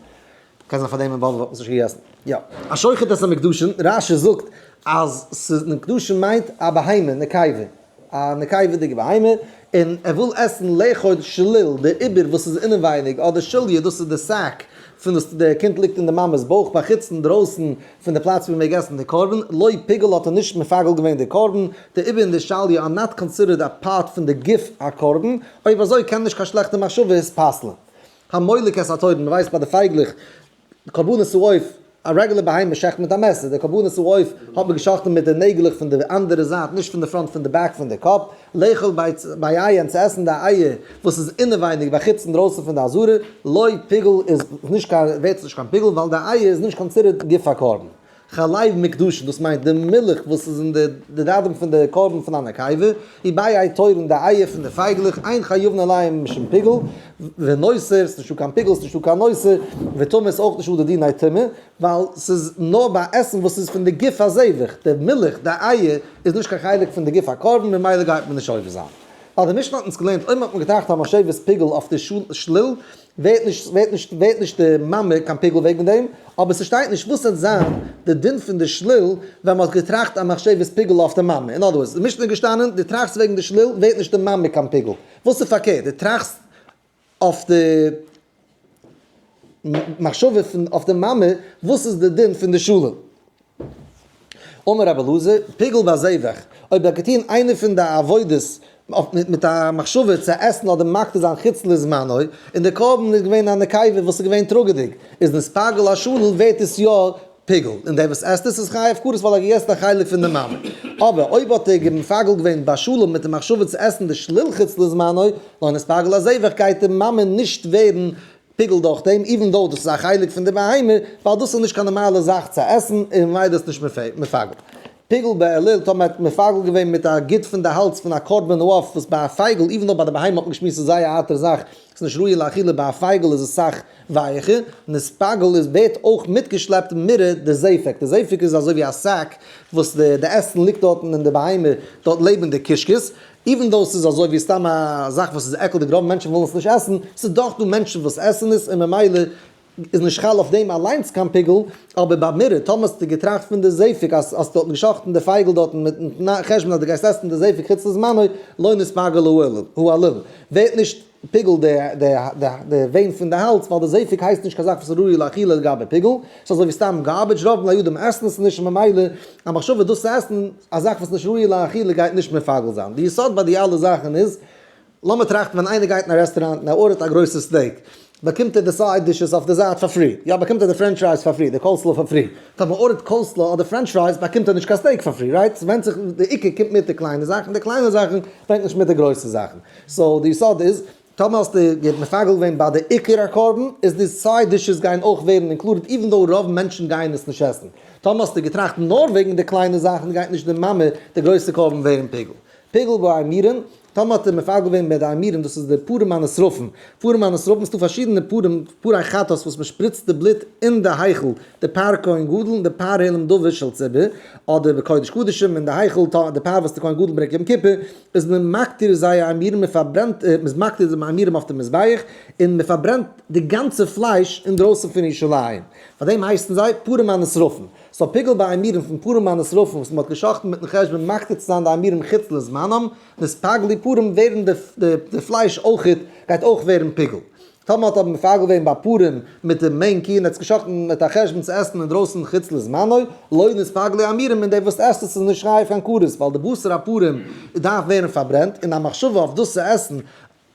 קען זיין פאר דעם אין בבל האט מען עס נישט געגעסן, יא. השוחט את המוקדשין, רש"י זאגט אז ס'איז מוקדשין מיינט א בהמה, נקבה, א נקבה'דיגע בהמה, און ער וויל עסן לאכול שליל, די עובר וואס איז אינעווייניג, אדער שליה, דאס איז די sac פון וואס די קינד ליגט אין די מאמע'ס בויך, בחוץ אינדרויסן פון די פלאץ ווי מען מעג עסן די קרבן, לא פיגל האט ער נישט מפגל געווען די קרבן, די עובר און די שליה are not considered א part פון די גוף הקרבן, אויב אזוי קען נישט קיין שלעכטע מחשבה עס פסל'ן. המולק את התורן, מען ווייסט ביי די פייגלעך, קרבנות העוף, א regular בהמה שעכט מיט א מעסער, די קרבנות העוף האט מען געשאכטן מיט די נעגלעך פון די אנדערע זייט, נישט פון די front פון די back פון די קאפ, לאכול ביצי און צו עסן די אייער וואס איז אינעווייניג בחוץ אינדרויסן פון די עזרה, לא פיגל איז נישט קיין ווערט עס נישט קיין פיגול ווייל די אייער איז נישט considered גוף הקרבן. חלב מוקדשין, דאס מיינט די מילך וואס איז אין די דדים פון די קרבן פון א נקבה, וביצי תורין די אייער פון די פייגלעך, אין חייבין עליהם משום פיגול, ונותר, ס'איז נישטא קיין פיגול, ס'איז נישטא קיין נותר, וטומאה איז אויך נישטא די דיני טומאה, ווייל ס'איז נאר ביי עסן וואס איז פון די גוף הזבח, די מילך, די אייער, איז נישט קיין חלק פון די גוף הקרבן, ממילא גייט מען נישט עובר זיין. ווייל די משנה האט אונז געלערנט אויב האט מען געטראכט א מחשבת פיגול אויף די שליל, ווערט נישט ווערט נישט ווערט נישט די מאמע קיין פיגול וועגן דעם, אבער ס'שטייט נישט וואס וועט זיין די דין פון די שליל ווען מ'האט געטראכט א מחשבת פיגול אויף די מאמע, אין other words, די משנה איז געשטאנען דו טראכסט וועגן די שליל ווערט נישט די מאמע קיין פיגול, וואס איז פארקערט דו טראכסט אויף די מחשבה פון אויף די מאמע, וואס איז די דין פון די שליל? אמר רבי אלעזר, פיגול בזבח, אויב ער האט געטון איינע פון די עבודות מיט א מחשבה צו עסן אדער מקטיר זיין חוץ לזמנו, און די קרבן איז געווען א נקבה וואס איז געווען טראגעדיג, איז נתפגל השליל ווערט עס יא פיגול, און דער וואס עסט עס איז חייב כרת ווייל ער האט געגעסן א חלק פון די מאמע. אבער אויב האט ער מפגל געווען בשליל מיט די מחשבה צו עסן די שליל חוץ לזמנו, לא נתפגל הזבח גייט די מאמע נישט ווערן פיגול דורך דעם, even though דאס איז א חלק פון די בהמה, ווייל דאס איז נישט קיין נארמאלע זאך צו עסן, און ממילא איז נישט מפגל. פיגל בעליל, טאמער האט מפגל געווען מיט א גיד פון די האלז פון א קרבן העוף, וואס ביי א פייגל, even though ביי די בהמה האט מען געשמועסט ס'איז זייער א הארטער זאך, ס'איז נישט ראוי לאכילה, ביי א פייגל איז עס סאך ווייעכער, נתפגל איז ווערט אויך מיטגעשלעפט מרעה די זפק, די זפק איז אזוי ווי א sack וואס די עסן ליגט דארטן אין די בהמה דארט לעבן די קישקעס, even though ס'איז אזוי ווי סתם א זאך וואס איז עקלדיג רוב מענטשן ווילן עס נישט עסן, ס'איז דאך דא מענטשן וואס עסן עס און ממילא איז נישט חל אויף דעם אליינס קיין פיגול, אבער ביי מרעה, טאמער האסטו געטראכט פון די זפק אז האסט דארטן געשאכטן די פייגל דארטן מיטן חשבון אז דו גייסט עסן די זפק חוץ לזמנו, לא נתפגל האליל, ווערט נישט פיגול די vein פון די האלז, ווייל די זפק הייסט נישט קיין זאך וואס איז ראוי לאכילה לגבי פיגול, ס'איז אזוי ווי סתם garbage, רוב בני אדם עסן עס נישט און ממילא א מחשבה דאס צו עסן א זאך וואס איז נישט ראוי לאכילה גייט נישט מפגל זיין. די יסוד ביי די אלע זאכן איז, לאמיר טראכטן ווען איינער גייט אין א רעסטוראנט און ער order ט א גרויסע steak, באקומט ער די side dishes אויף די זייט פאר free, יא באקומט ער די french fries פאר free, די coleslaw פאר free, טאמער order ט coleslaw אדער french fries באקומט ער נישט קיין steak פאר free, right? ס'ווענדט זיך, די עיקר קומט מיט די קליינע זאכן, די קליינע זאכן ברענגט נישט מיט די גרויסע זאכן. so די יסוד איז. טאמער האסטו מפגל געווען ביי די עיקר הקרבן, איז די side dishes גייען אויך ווערן included even though רוב מענטשן גייען עס נישט עסן. טאמער האסטו געטראכט נאר וועגן די קליינע זאכן גייט נישט די מאמע די גרויסע קרבן ווערן פיגול. פיגול באימורין, טאמער האט ער מפגל געווען ביי די אימורין, דאס איז די פרים הנשרפים. פרים הנשרפים, ס'דא פארשידענע פרים, פרי חטאת וואס מ'שפריצט די בלוט אין די היכל, די פר כהן גדול און די פר העלם דבר של ציבור, אדער בקודש קדשים אין די היכל, די פר וואס די כהן גדול ברענגט יום כיפור, איז מען מקטיר זייער אימורין, מען פארברענט, מען איז מקטיר די אימורים אויף די מזבח, און מען פארברענט די גאנצע פלייש אינדרויסן פון ירושלים. פאר דעם הייסן זיי פרים הנשרפים. סאו פיגול באימורים פון פרים הנשרפים וואס מען האט געשחט'ן מיטן חשבון מקטיר צו זיין די אימורים חוץ לזמנם, נתפגלו פרים ווערן די פלייש אויכעט גייט אויך ווערן פיגול. טאמער האט אבער מפגל געווען ביי פרים מיט די main קי און האט עס געשחט'ן מיט א חשבון צו עסן אינדרויסן חוץ לזמנו, לא נתפגלו אימורים און דער וואס עסט עס איז נישט חייב קיין כרת ווייל די בשר הפרים דארף ווערן פארברענט און א מחשבה אויף דאס צו עסן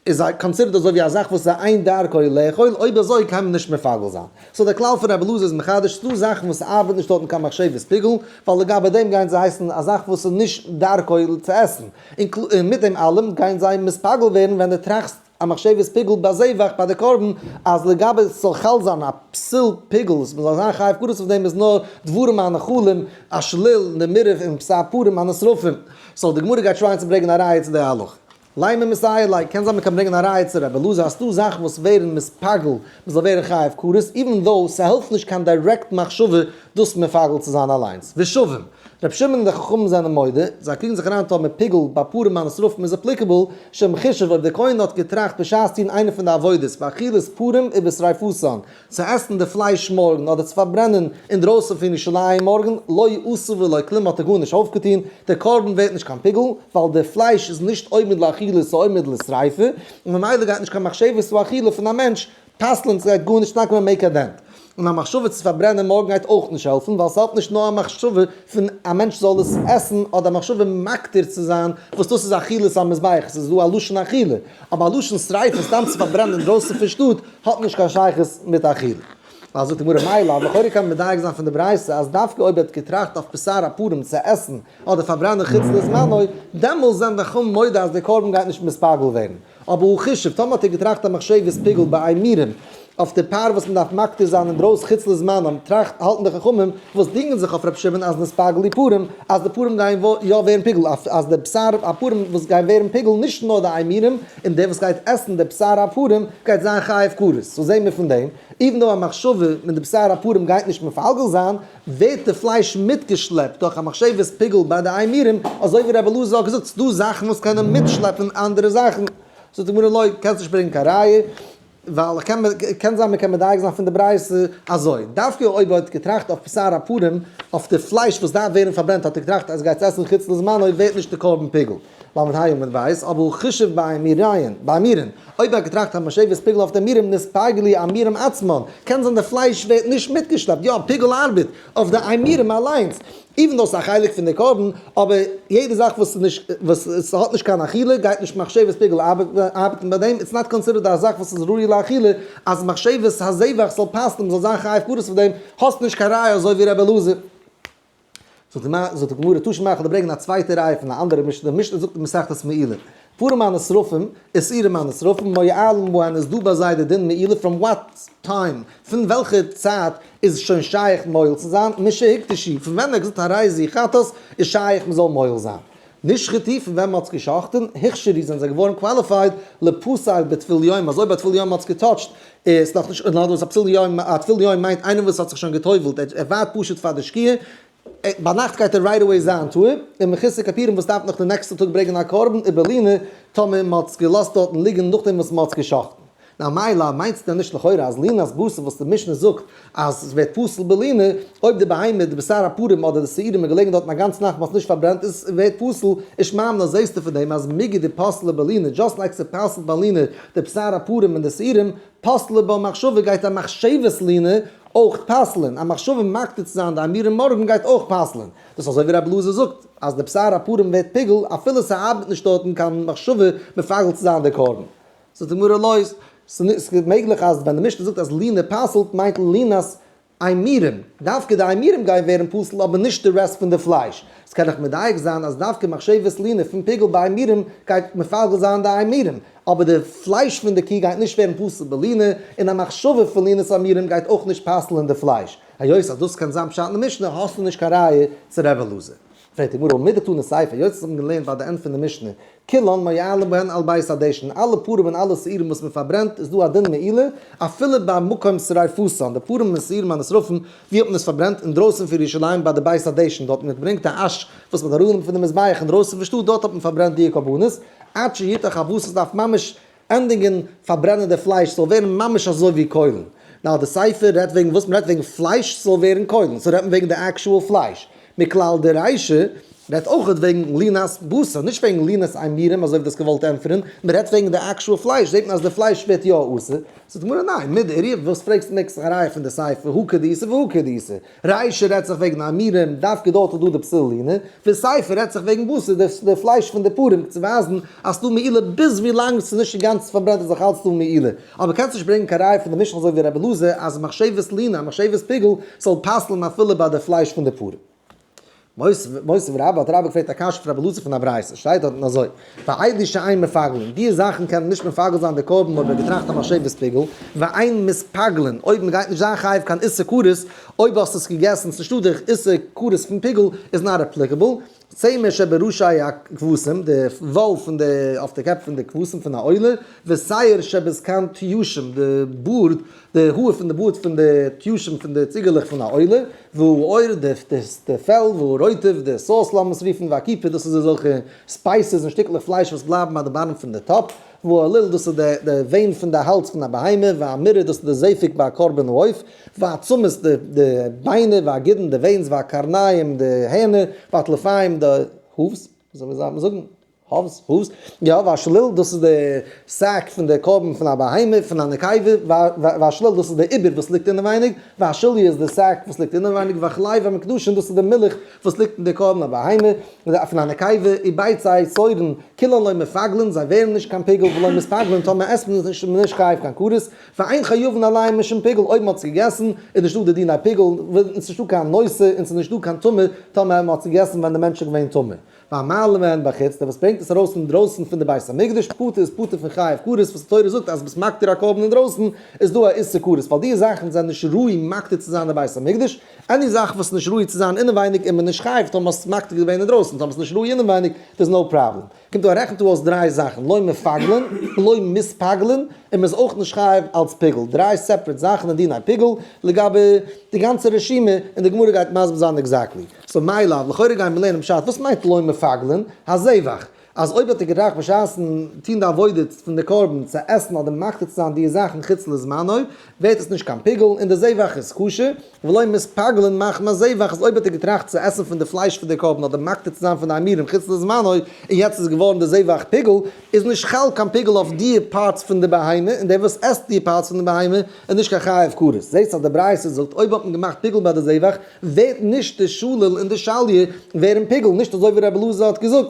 איז considered אזוי ווי א זאך וואס איז אין דרכו לאכול, אויב אזוי קען מען נישט מפגל זיין. so דער כלל פון רבי אלעזר איז מחדש, ס'דא זאכן וואס ארבעט נישט דארטן קיין מחשבת פיגול, ווייל לגבי דעם גייען זיי הייסן א זאך וואס איז נישט דרכו צו עסן, און מיט דעם אלעם גייען זיי מתפגל ווערן ווען דו טראכסט א מחשבת פיגול ביי זבח ביי די קרבן, אז לגבי ס'זאל חל זיין א פסול פיגול וואס מ'זאל זיין חייב כרת אויף דעם איז נאר דברים הנאכלים, א שליל, נמרף און בשר פרים הנשרפים. so די גמרא גייט שוין צו ברענגען א ראיה צו די הלכה. לימא מסייע ליה, קען זיין מ'קען ברענגען א ראיה צו רבי אלעזר אז ס'דא זאכן וואס ווערן מתפגל, מ'זאל ווערן חייב כרת, even though ס'העלפט נישט קיין direct מחשבה דאס מפגל צו זיין אליינס. ושווים. רבי שמעון און די חכמים זענען מודה, זיי קריגן זיך אריין טאמער פיגול ביי פרים הנשרפים איז applicable, שאם חישב אויב דער כהן האט געטראכט בשעת טון איינע פון די עבודות, באכילת פרים ובשריפתן, צו עסן די פלייש מארגן אדער צו פארברענען אינדרויסן פון ירושלים מארגן, לא עשה ולא כלום האט ער גארנישט אויפגעטון, דער קרבן ווערט נישט קיין פיגול, ווייל די פלייש איז נישט עומד לאכילה ס'איז עומד לשריפה, און ממילא גייט נישט קיין מחשבת האכילה פון א מענטש פסל'ן, ס'גייט גארנישט נאקמען make a dent. און א מחשבה צו פארברענען מארגן גייט אויך נישט העלפן, ווייל ס'העלפט נישט נאר א מחשבה פון א מענטש זאל עס עסן אדער א מחשבה מקטיר צו זיין, וואס דאס איז אכילת המזבח, עס איז דא א לשון אכילה, אבער א לשון שריפה סתם צו פארברענען אינדרויסן פון שטאט האט נישט קיין שייכות מיט אכילה. ווייל זאגט די גמרא מאי לאו, לכאורה קען מען מדייק זיין פון די ברייתא אז דווקא אויב ער האט געטראכט אויף בשר הפרים צו עסן אדער פארברענען חוץ לזמנו, דעמאלס זענען די חכמים מודה אז דער קרבן גייט נישט מתפגל ווערן. אבער הא חישב, טאמער האט ער געטראכט א מחשבת פיגול באימורים אויף די פר וואס מען דארף מקטיר זיין אינדרויס חוץ לזמנם, טראכט, האלטן די חכמים וואס דינגען זיך אויף רבי שמעון אז נתפגלו פרים, אז די פרים גייען יא ווערן פיגול, אז די בשר הפרים וואס גייען ווערן פיגול נישט נאר די אימורים, און דער וואס גייט עסן די בשר הפרים גייט זיין חייב כרת. so זעהן מיר פון דעם, even though א מחשבה מיט די בשר הפרים גייט נישט מפגל זיין, ווערט די פלייש מיטגעשלעפט דורך א מחשבת פיגול ביי די אימורים, אזוי ווי רבי אלעזר האט געזאגט, ס'דא זאכן וואס קענען מיטשלעפן אנדערע זאכן. זאגט די גמרא לא, קענסט נישט ברענגען קיין ראיה, ווייל איך קען קען זיין מ'קען מדייק זיין פון די ברייתא אזוי, דווקא אויב ער האט געטראכט אויף בשר הפרים, אויף די פלייש וואס דארף ווערן פארברענט האט ער געטראכט אז ער גייט עס עסן חוץ לזמנו ווערט נישט די קרבן פיגול. ל' עמוד בית, אבער הא חישב באימורין, באימורין, אויב ער האט געטראכט א מחשבת פיגול אויף די אימורים נתפגלו אימורים עצמן, קען זיין די פלייש ווערט נישט מיטגעשלעפט, יא פיגול ארבעט אויף די אימורים אליינס, even though ס'איז א חלק פון די קרבן, אבער יעדע זאך וואס איז נישט, וואס ס'האט נישט קיין אכילה גייט נישט מחשבת פיגול ארבעטן ביי דעם, it's not considered א זאך וואס איז ראוי לאכילה, אז מחשבת הזבח זאל פסל'ן מ'זאל זיין חייב כרת אויף דעם, האסט נישט קיין ראיה אזוי ווי ר' אלעזר. זאגט די גמרא, תא שמע איך וועל דיר ברענגען א צווייטע ראיה פון א אנדערע משנה, די משנה זאגט אין מסכת מעילה, פרים הנשרפים, ושעירים הנשרפים, מועלין בהן איז דא ביי זיי די דין מעילה from what time, פון וועלכע צייט איז שוין שייך מועל צו זיין, משהוקדשו, פון ווען ער האט געזאגט הרי זו חטאת איז שייך מען זאל מועל זיין. נשחטו, פון ווען מען האט עס געשחט'ן, הוכשרו זענען זיי געווארן qualified לפסל בטבול יום, אז אויב א טבול יום האט עס געטאטשט, איז נאך נישט, נאר דאס א פסול יום, א טבול יום מיינט איינער וואס האט זיך שוין גע'טובל'ט, ער ווארט פשוט פאר די שקיעה, ביינאכט גייט ער right away זיין טהור, און מחוסר כפורים וואס דארף נאך די נעקסטע טאג ברענגען א קרבן ובלינה, טאמער מען האט עס געלאזט דארטן ליגן נאכדעם וואס מען האט עס געשחט'ן. נאר מאי לאו, מיינסטו דען נישט לכאורה אז לינת בשר וואס די משנה זאגט אז עס ווערט פסול בלינה, אויב די בהמה, די בשר הפרים אדער די שעירים איז געלעגן דארטן א גאנצע נאכט מען האט עס נישט פארברענט איז ווערט פסול, ושמע מינה זעסטו פון דעם אז מיגו דפסלה בלינה, just like ס'פסל'ט בלינה די בשר הפרים און די שעירים, פסלה בה מחשבה גייט א מחשבת לינה אויך פסל'ען, א מחשבה מקטיר צו זיין די אימורים מארגן גייט אויך פסל'ען. דאס אזוי ווי רבי אלעזר זאגט אז די בשר הפרים ווערט פיגול אפילו ס'ארבעט נישט דארטן קיין מחשבה מפגל צו זיין די קרבן. זאגט די גמרא לא, ס'איז מעגליך אז ווען די משנה זאגט אז לינה פסל'ט מיינט לינת אימורים, דווקא די אימורים גייען ווערן פסול אבער נישט די rest פון די פלייש. עס קען איך מדייק זיין אז דווקא מחשבת לינה פון פיגול ביי אימורים גייט מפגל זיין די אימורים, אבער די פלייש פון די קי גייט נישט ווערן פסול בלינה, און א מחשבה פון לינת אימורים גייט אויך נישט פסל'ען די פלייש. היות אז דאס קען זיין פשט אין די משנה האסטו נישט קיין ראיה צו ר' אלעזר. פרעגט די גמרא ומדתני סיפא, היות עס האט מען געלערנט ביי די end פון די משנה, כולן מועלין בהן על בית הדשן, אלע פרים און אלע שעירים וואס מען פארברענט איז דא א דין מעילה, אפילו ביי מקום שריפתן, די פרים און שעירים הנשרפים, ווי האט מען עס פארברענט? אינדרויסן פון ירושלים ביי די בית הדשן, דארט האט מען געברענגט די אש וואס מען האט אראפגענומען פון די מזבח אינדרויסן פון שטאט, דארט האט מען פארברענט די קרבנות, עד שיותך הבשר, דארף ממש ענדיגן פארברענען די פלייש ס'זאל ווערן ממש אזוי ווי קוילן. נאר די סיפא רעדט וועגן וואס? מ'רעדט וועגן פלייש ס'זאל ווערן קוילן, so רעדט מען וועגן די actual פלייש. מכלל דרישא רעדט אויכעט וועגן לינת בשר, נישט וועגן לינת אימורים אזוי ווי דו האסט געוואלט ענטפערן, מ'רעדט וועגן די actual פלייש, זעט מען אז די פלייש ווערט יא אסור. זאגט די גמרא ניין, מדאיריא, וואס פרעגסטו מעגסט זיך א ראיה פון די סיפא, הא כדאיתא והא כדאיתא. רישא רעדט זיך וועגן אימורים, דווקא דארט איז דא די פסול לינה, וסיפא רעדט זיך וועגן בשר, די פלייש פון די פרים, צו ווייזן אז ס'דא מעילה ביז ווי לאנג ס'איז נישט אינגאנצן פארברענט איז נאך אלץ דא מעילה. אבער קענסט נישט ברענגען קיין ראיה פון די משנה אזוי ווי רבי אלעזר אז מחשבת לינה, מחשבת פיגול, זאל פסל'ן אפילו ביי די פלייש פון די פרים. מותיב רבה האט רבה געפרעגט א קשיא פון רבי אלעזר פון א ברייתא, שטייט דארטן אזוי, ואלו שאין מפגלין, די זאכן קענען נישט מפגל זיין די קרבן אויב ער האט געטראכט א מחשבת פיגול, ואין מתפגלין, אויב מען גייט נישט זיין חייב קיין איסור כרת, אויב האסט עס געגעסן ס'נישטא די איסור כרת פון פיגול איז not applicable, צמר שבראשי הכבשים, די וואל פון די אויף די קעפ פון די כבשים פון א עולה, ושער שבזקן תיישים, די בארד די האר פון די בארד פון די תיישים פון די ציגעלעך פון א עולה, והעור, די פעל, והרוטב, די sauce לאמיר עס רופן, והקיפה, דאס איז אזעלכע spices און שטיקלעך פלייש וואס בלייבן ביי די bottom פון די טאפ, והאליל, דאס איז די vein פון די האלז פון א בהמה, והמרור, דאס איז די זעפיק ביי א קרבן העוף, והעצמות, די ביינער, והגידין, די veins, והקרניים, די הערנער, והטלפיים, די hooves, ווי אזוי זאל מען זאגן? hooves, hooves, יא, והשליל, דאס איז די sac פון די קרבן פון א בהמה, פון א נקבה, והשליל, דאס איז די עיבור וואס ליגט אינעווייניג, והשליה איז די sac וואס ליגט אינעווייניג, והחלב המוקדשין, דאס איז די מילך וואס ליגט אין די קרבן א בהמה, פון א נקבה, וביצי תורין, כולן לא מפגלין, זיי ווערן נישט קיין פיגול ולא מתפגלין, טאמער עסט מען עס נישט איז מען נישט חייב קיין כרת, ואין חייבין עליהן משום פיגול, אויב מען האט עס געגעסן איז נישטא די דיני פיגול, און ס'איז נישטא קיין נושא, און ס'איז נישטא קיין טומאה, טאמער מען האט עס געגעסן ווען די מענטש איז געווען טמא. והמעלה מהן בחוץ, דער וואס ברענגט עס ארויס אינדרויסן פון די בית המקדש, פטור איז פטור פון חייב כרת, וואס די תורה זאגט אז ביסט מקטיר א קרבן אינדרויסן, איז דא א איסור כרת, ווייל די זאכן זענען נישט ראוי מקטיר צו זיין אין בית המקדש, any זאך וואס איז נישט ראוי צו זיין אינעווייניג איז מען נישט חייב, טאמער האסט עס מקטיר געווען אינדרויסן, טאמער עס איז נישט ראוי אינעווייניג, there is no problem. קומט דא א רעכנט דא אויס דריי זאכן, לא מפגלין, לא מתפגלין, און מען איז אויך נישט חייב אלס פיגול, דריי separate זאכן אין דיני פיגול, לגבי די גאנצע רשימה, און די גמרא גייט מסביר זיין exactly. so מאי לאו, לכאורה גייען מיר לערנען פשט, וואס מיינט לא מפגלין? הזבח. אז אויב האט ער געטראכט בשעת'ן טון די עבודה פון די קרבן צו עסן אדער מקטיר צו זיין די זאכן חוץ לזמנו, ווערט עס נישט קיין פיגול און די זבח איז כשר, ולא מתפגלין מחמת זבח אז אויב האט ער געטראכט צו עסן פון די פלייש פון די קרבן אדער מקטיר צו זיין פון די אימורים חוץ לזמנו און יעצט איז געווארן די זבח פיגול, איז נישט חל קיין פיגול אויף די parts פון די בהמה און דער וואס עסט די parts פון די בהמה איז נישט קיין חייב כרת. זעסט אז די ברייתא זאגט אויב האט מען געמאכט פיגול ביי די זבח ווערט נישט די שליל און די שליה ווערן פיגול, נישט אזוי ווי רבי אלעזר האט געזאגט.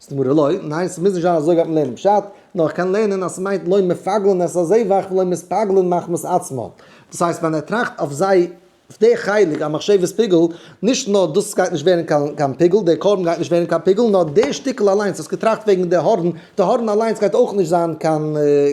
זאגט די גמרא לא, ניין ס'מוז נישט זיין אזוי גייט מען לערנען פשט, נאר איך קען לערנען אז ס'מיינט לא מפגלין את הזבח ולא מתפגלין מחמת עצמן, דאס הייסט ווען ער טראכט אויף זיי אויף די חלק א מחשבת פיגול, נישט נאר דאס גייט נישט ווערן קיין פיגול, דער קרבן גייט נישט ווערן קיין פיגול, נאר די שטיקל אליינס, האסט געטראכט וועגן די הארן, די הארן אליינס גייט אויך נישט זיין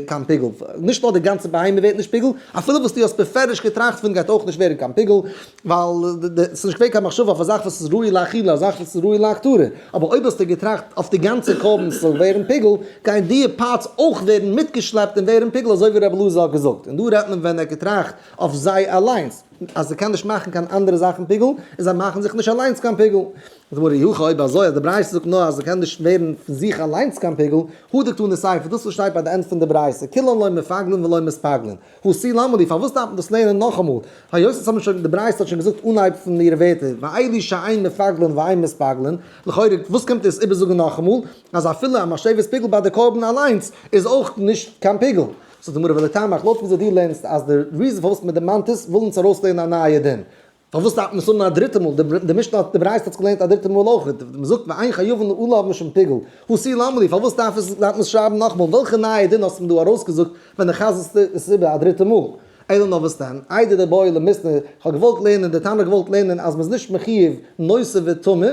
קיין פיגול, נישט נאר די גאנצע בהמה ווערט נישט פיגול, אפילו וואס דו האסט בפירוש געטראכט פון גייט אויך נישט ווערן קיין פיגול, ווייל ס'איז נישט געווען קיין מחשבה אויף א זאך וואס איז ראוי לאכילה, א זאך וואס איז ראוי להקטרה, אבער אויב האסטו געטראכט אויף די גאנצע קרבן ס'זאל ווערן פיגול, גייען די parts אויך ווערן מיטגעשלעפט און ווערן פיגול אזוי ווי רבי אלעזר האט געזאגט, און דא רעדט מען ווען ער האט געטראכט אויף זיי אליינס, אז זיי קענען נישט מאכן קיין אנדערע זאכן פיגול, און זיי מאכן זיך נישט אליינס קיין פיגול. זאגט די גמרא אי הכי אויב אזוי אז די ברייתא זאגט נאר אז ס'קען נישט ווערן פון זיך אליינס קיין פיגול, הא דקתני סיפא, דאס וואס שטייט ביי די end פון די ברייתא, כולן לא מפגלין ולא מתפגלין, הא תו למה לי, פארוואס דארף מען דאס לערנען נאכאמאל? היות עס האבן שוין, די ברייתא האט שוין געזאגט אנהייב פון אירע ווערטער, ואלו שאין מפגלין ואין מתפגלין, לכאורה וואס קומט עס איבערזאגן נאכאמאל, אז אפילו א מחשבת פיגול ביי די קרבן אליינס איז אויך נישט קיין פיגול? זאגט די גמרא ולטעמיך, לויט וויאזוי דו לערנסט אז די reason פארוואס מען דערמאנט עס, וויל אונז ארויסלערנען א נייע דין. פארוואס דארף מען עס האבן א דריטע מאל? די משנה האט, די ברייתא האט עס געלערנט א דריטע מאל אויך. מען זאגט ואין חייבין עליו משום פיגול. הא תו למה לי, פארוואס דארף עס, דארף מען עס שרייבן נאכאמאל? וועלכע נייע דין האסטו דא ארויסגעזאגט ווען דו חזר'סט עס איבער א דריטע מאל? אלא נאר וואס דען? איידי דבעי למיתנא, כ'האב געוואלט לערנען, דער תנא האט געוואלט לערנען אז מ'איז נישט מחיוב נותר וטמא,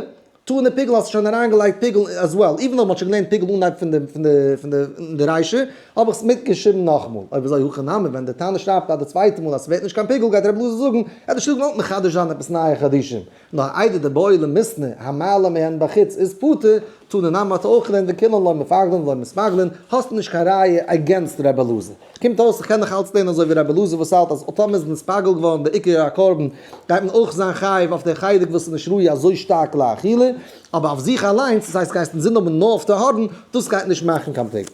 טעונה פיגול האסטו שוין אריינגעלייגט פיגול as well, even though מ'האט שוין געלערנט פיגול אנהייב פון די פון די פון די אין די רישא, האב איך עס מיטגעשריבן נאכאמאל. אויב אזוי הכא נמי ווען דער תנא שרייבט אז די צווייטע מאל אז ס'ווערט נישט קיין פיגול גייט רבי אלעזר זאגן, ער האט נישט געוואלט מחדש זיין עפעס נייע חידושים, נאר איידי דבעי למיתנא המעלה מהן בחוץ איז פטור, תנא נמי האט אויך געלערנט וכולן לא מפגלין ולא מתפגלין, האסטו נישט קיין ראיה against רבי אלעזר. קומט אויס איך קען נאך אלץ לערנען אזוי ווי רבי אלעזר וואס האלט אז טאמער איז נתפגל געווארן די עיקר הקרבן גייט מען אויך זיין חייב אויף די חלק וואס איז נישט ראוי אזוי שטארק לאכילה, אבער אויף זיך אליינס, דאס הייסט גייסט אינזין האבן נאר אויף די הארן, דאס גייט נישט מאכן קיין פיגול.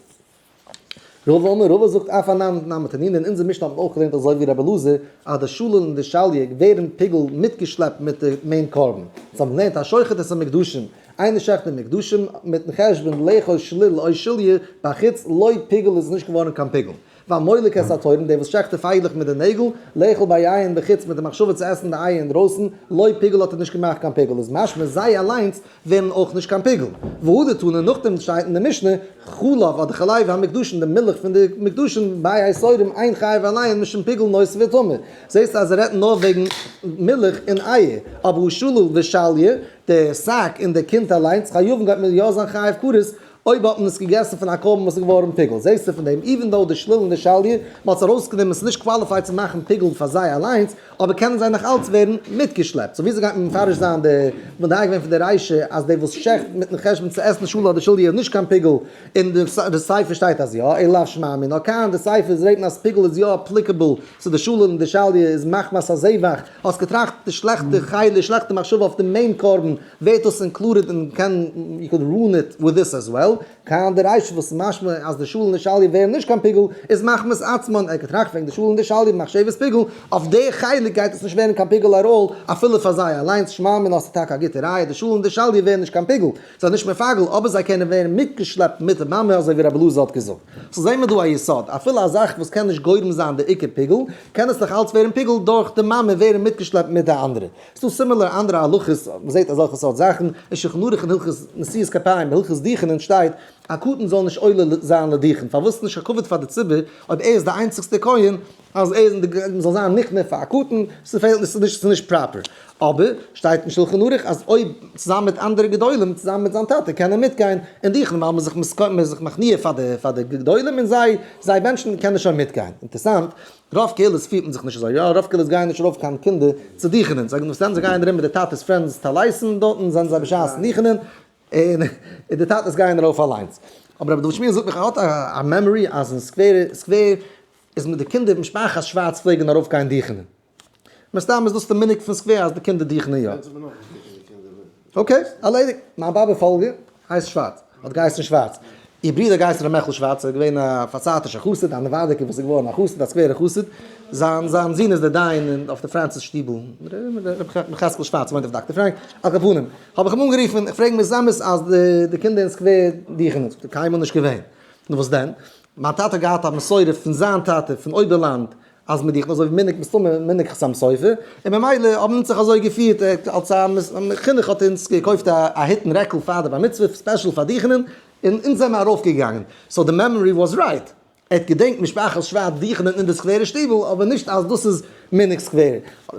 רבא אמר רבא זאגט אף אנן נמי תנינא אין אונזער משנה האט מען אויך געלערנט אזוי ווי רבי אלעזר אז די שלל און די שליה ווערן פיגול מיטגעשלעפט מיט די main קרבן. אונז האבן געלערנט השוחט את המוקדשים, איינער שעכט די מוקדשים מיטן חשבון לאכול שליל או שליה בחוץ לא פיגול איז נישט געווארן קיין פיגול. והמולק את התורין דער וואס שעכט די פייגלעך מיט די נעגל לאכול ביעין בחוץ מיט די מחשבה צו עסן די אייער אינדרויסן לא פיגול האט ער נישט געמאכט קיין פיגול איז משמע זיי אליינס ווערן אויך נישט קיין פיגול. והדר תנא, נאכדעם שטייט אין די משנה, חלב אדער חלב המוקדשין, די מילך פון די מוקדשין, ביי התורין אין חייב עליהן משום פיגול נותר וטמא. זעסטו אז ער רעדט נאר וועגן מילך און אייער, אבער השלל ושליה, די שק און די קינד אליינס, חייבין גייט מען יא זיין חייב כרת, אויב האט מען עס געגעסן פון א קרבן וואס איז געווארן פיגול, זעסטו פון דעם, even though די שליל און די שליה, מען האט עס ארויסגענומען, ס'איז נישט qualified צו מאכן פיגול פאר זיי אליינס, אבער קענען זיי נאך אלץ ווערן מיטגעשלעפט. so וויאזוי גייט מען מפרש זיין די מדייק געווען פון די רישא אז דער וואס שעכט מיטן חשבון צו עסן שלל אדער שליה איז נישט קיין פיגול, און די סיפא שטייט אז יא, אלא לאו שמע מינה כאן, די סיפא איז רעדט מען אז פיגול איז יא applicable צו די שלל און די שליה איז מחמת הזבח, האסט געטראכט די שלעכטע חלק, שלעכטע מחשבה אויף די main קרבן, ווערט דאס included און קען, you could ruin it with this as well, כאן די רישא וואס איז משמע אז די שלל און די שליה ווערן נישט קיין פיגול איז מחמת עצמן, ער האט געטראכט וועגן די שלל און די שליה במחשבת פיגול, אויף די חלק גייט עס נישט ווערן קיין פיגול at all אפילו פאר זיי אליינס, שמע מינה האסטו טאקע א גוטע ראיה, די שלל און די שליה ווערן נישט קיין פיגול, זיי נישט מפגל, אבער זיי קענען ווערן מיטגעשלעפט מיט די מאמע אזוי ווי רבי אלעזר האט געזאגט. so זעהן מיר דא א יסוד, אפילו א זאך וואס קען נישט גורם זיין די עיקר פיגול, קען עס נאך אלץ ווערן פיגול דורך די מאמע ווערן מיטגעשלעפט מיט די אנדערע. ס'דא similar אנדערע הלכות, מ'זעט אזעלכע סארט זאכן, אין שולחן ערוך אין הלכות נשיאת כפיים, הלכות דוכנין שטייט, א קטן זאל נישט עולה זיין לדוכן, פארוואס נישט א כבוד פאר די ציבור, אויב ער איז די איינציגסטע כהן, אז ער איז אין די, מ'זאל זיין נכנע פאר א קטן, ס'פעלט נישט, ס'איז נישט proper. אבער, שטייט אין שולחן ערוך אז אויב צוזאמען מיט אנדערע גדולים, צוזאמען מיט זיין טאטע, קען ער מיטגיין אין דוכן, ווייל מ'איז זיך מ'איז זיך מכניע פאר די פאר די גדולים און זיי זיי בענטשן קען ער שוין מיטגיין. אינטערסאנט, רוב קהילות פירט מען זיך נישט אזוי, יא רוב קהילות גייען נישט ארויף קיין קינדער צו דוכענען, זיי זיי גייען ארום מיט די טאטעס friends טלית'ן דארטן זענען זיי בשעת דוכענען, און די טאטעס גייען ארויף אליינס. אבער רבי דוד שמואל זאגט מיך ער האט א memory אז אין סקווער סקווער איז מיט די קינדער משפחת שווארץ פלעגן ארויף גיין דוכענען. מסתם איז דאס די מנהג פון סקווער אז די קינדער דוכענען יא. okay, ערלעדיגט. מיין באבע פאלגע הייסט שווארץ. האט געהייסן שווארץ. איר ברודער געהייסן ר' מעכל שווארץ, ער איז געווען א פארצייטישע חסיד, א נאווארדיקער וואס איז געווארן א חסיד, א סקווערע חסיד. זיין זיין זון איז דער דיין אויף די פרענסיס שטיבל, ר' יחזקאל שווארץ וואוינט אויף דאקטער פרענק. על כל פנים, האב איך אים אנגערופן, איך פרעג אים איז אמת אז די קינדער אין סקווער דוכענען? זאגט ער, קיינמאל נישט געווען. נו וואס דען? מיין טאטע האט געהאט א מסורה פון זיין טאטע פון אויבערלאנד אז מען דוכנט אזוי ווי מנהג מסתמא מנהג חתם סופר, און ממילא האבן אונז זיך אזוי געפירט, אלס א חינוך האט אונז געקויפט א היט און רעקל פאר די בר מצוה special פאר דוכענען, און אונז זעמער ארויף געגאנגען, so די memory was right, ער האט געדענקט משפחת שווארץ דוכענען אין די סקווערע שטיבל, אבער נישט אז דאס איז מנהג סקווער.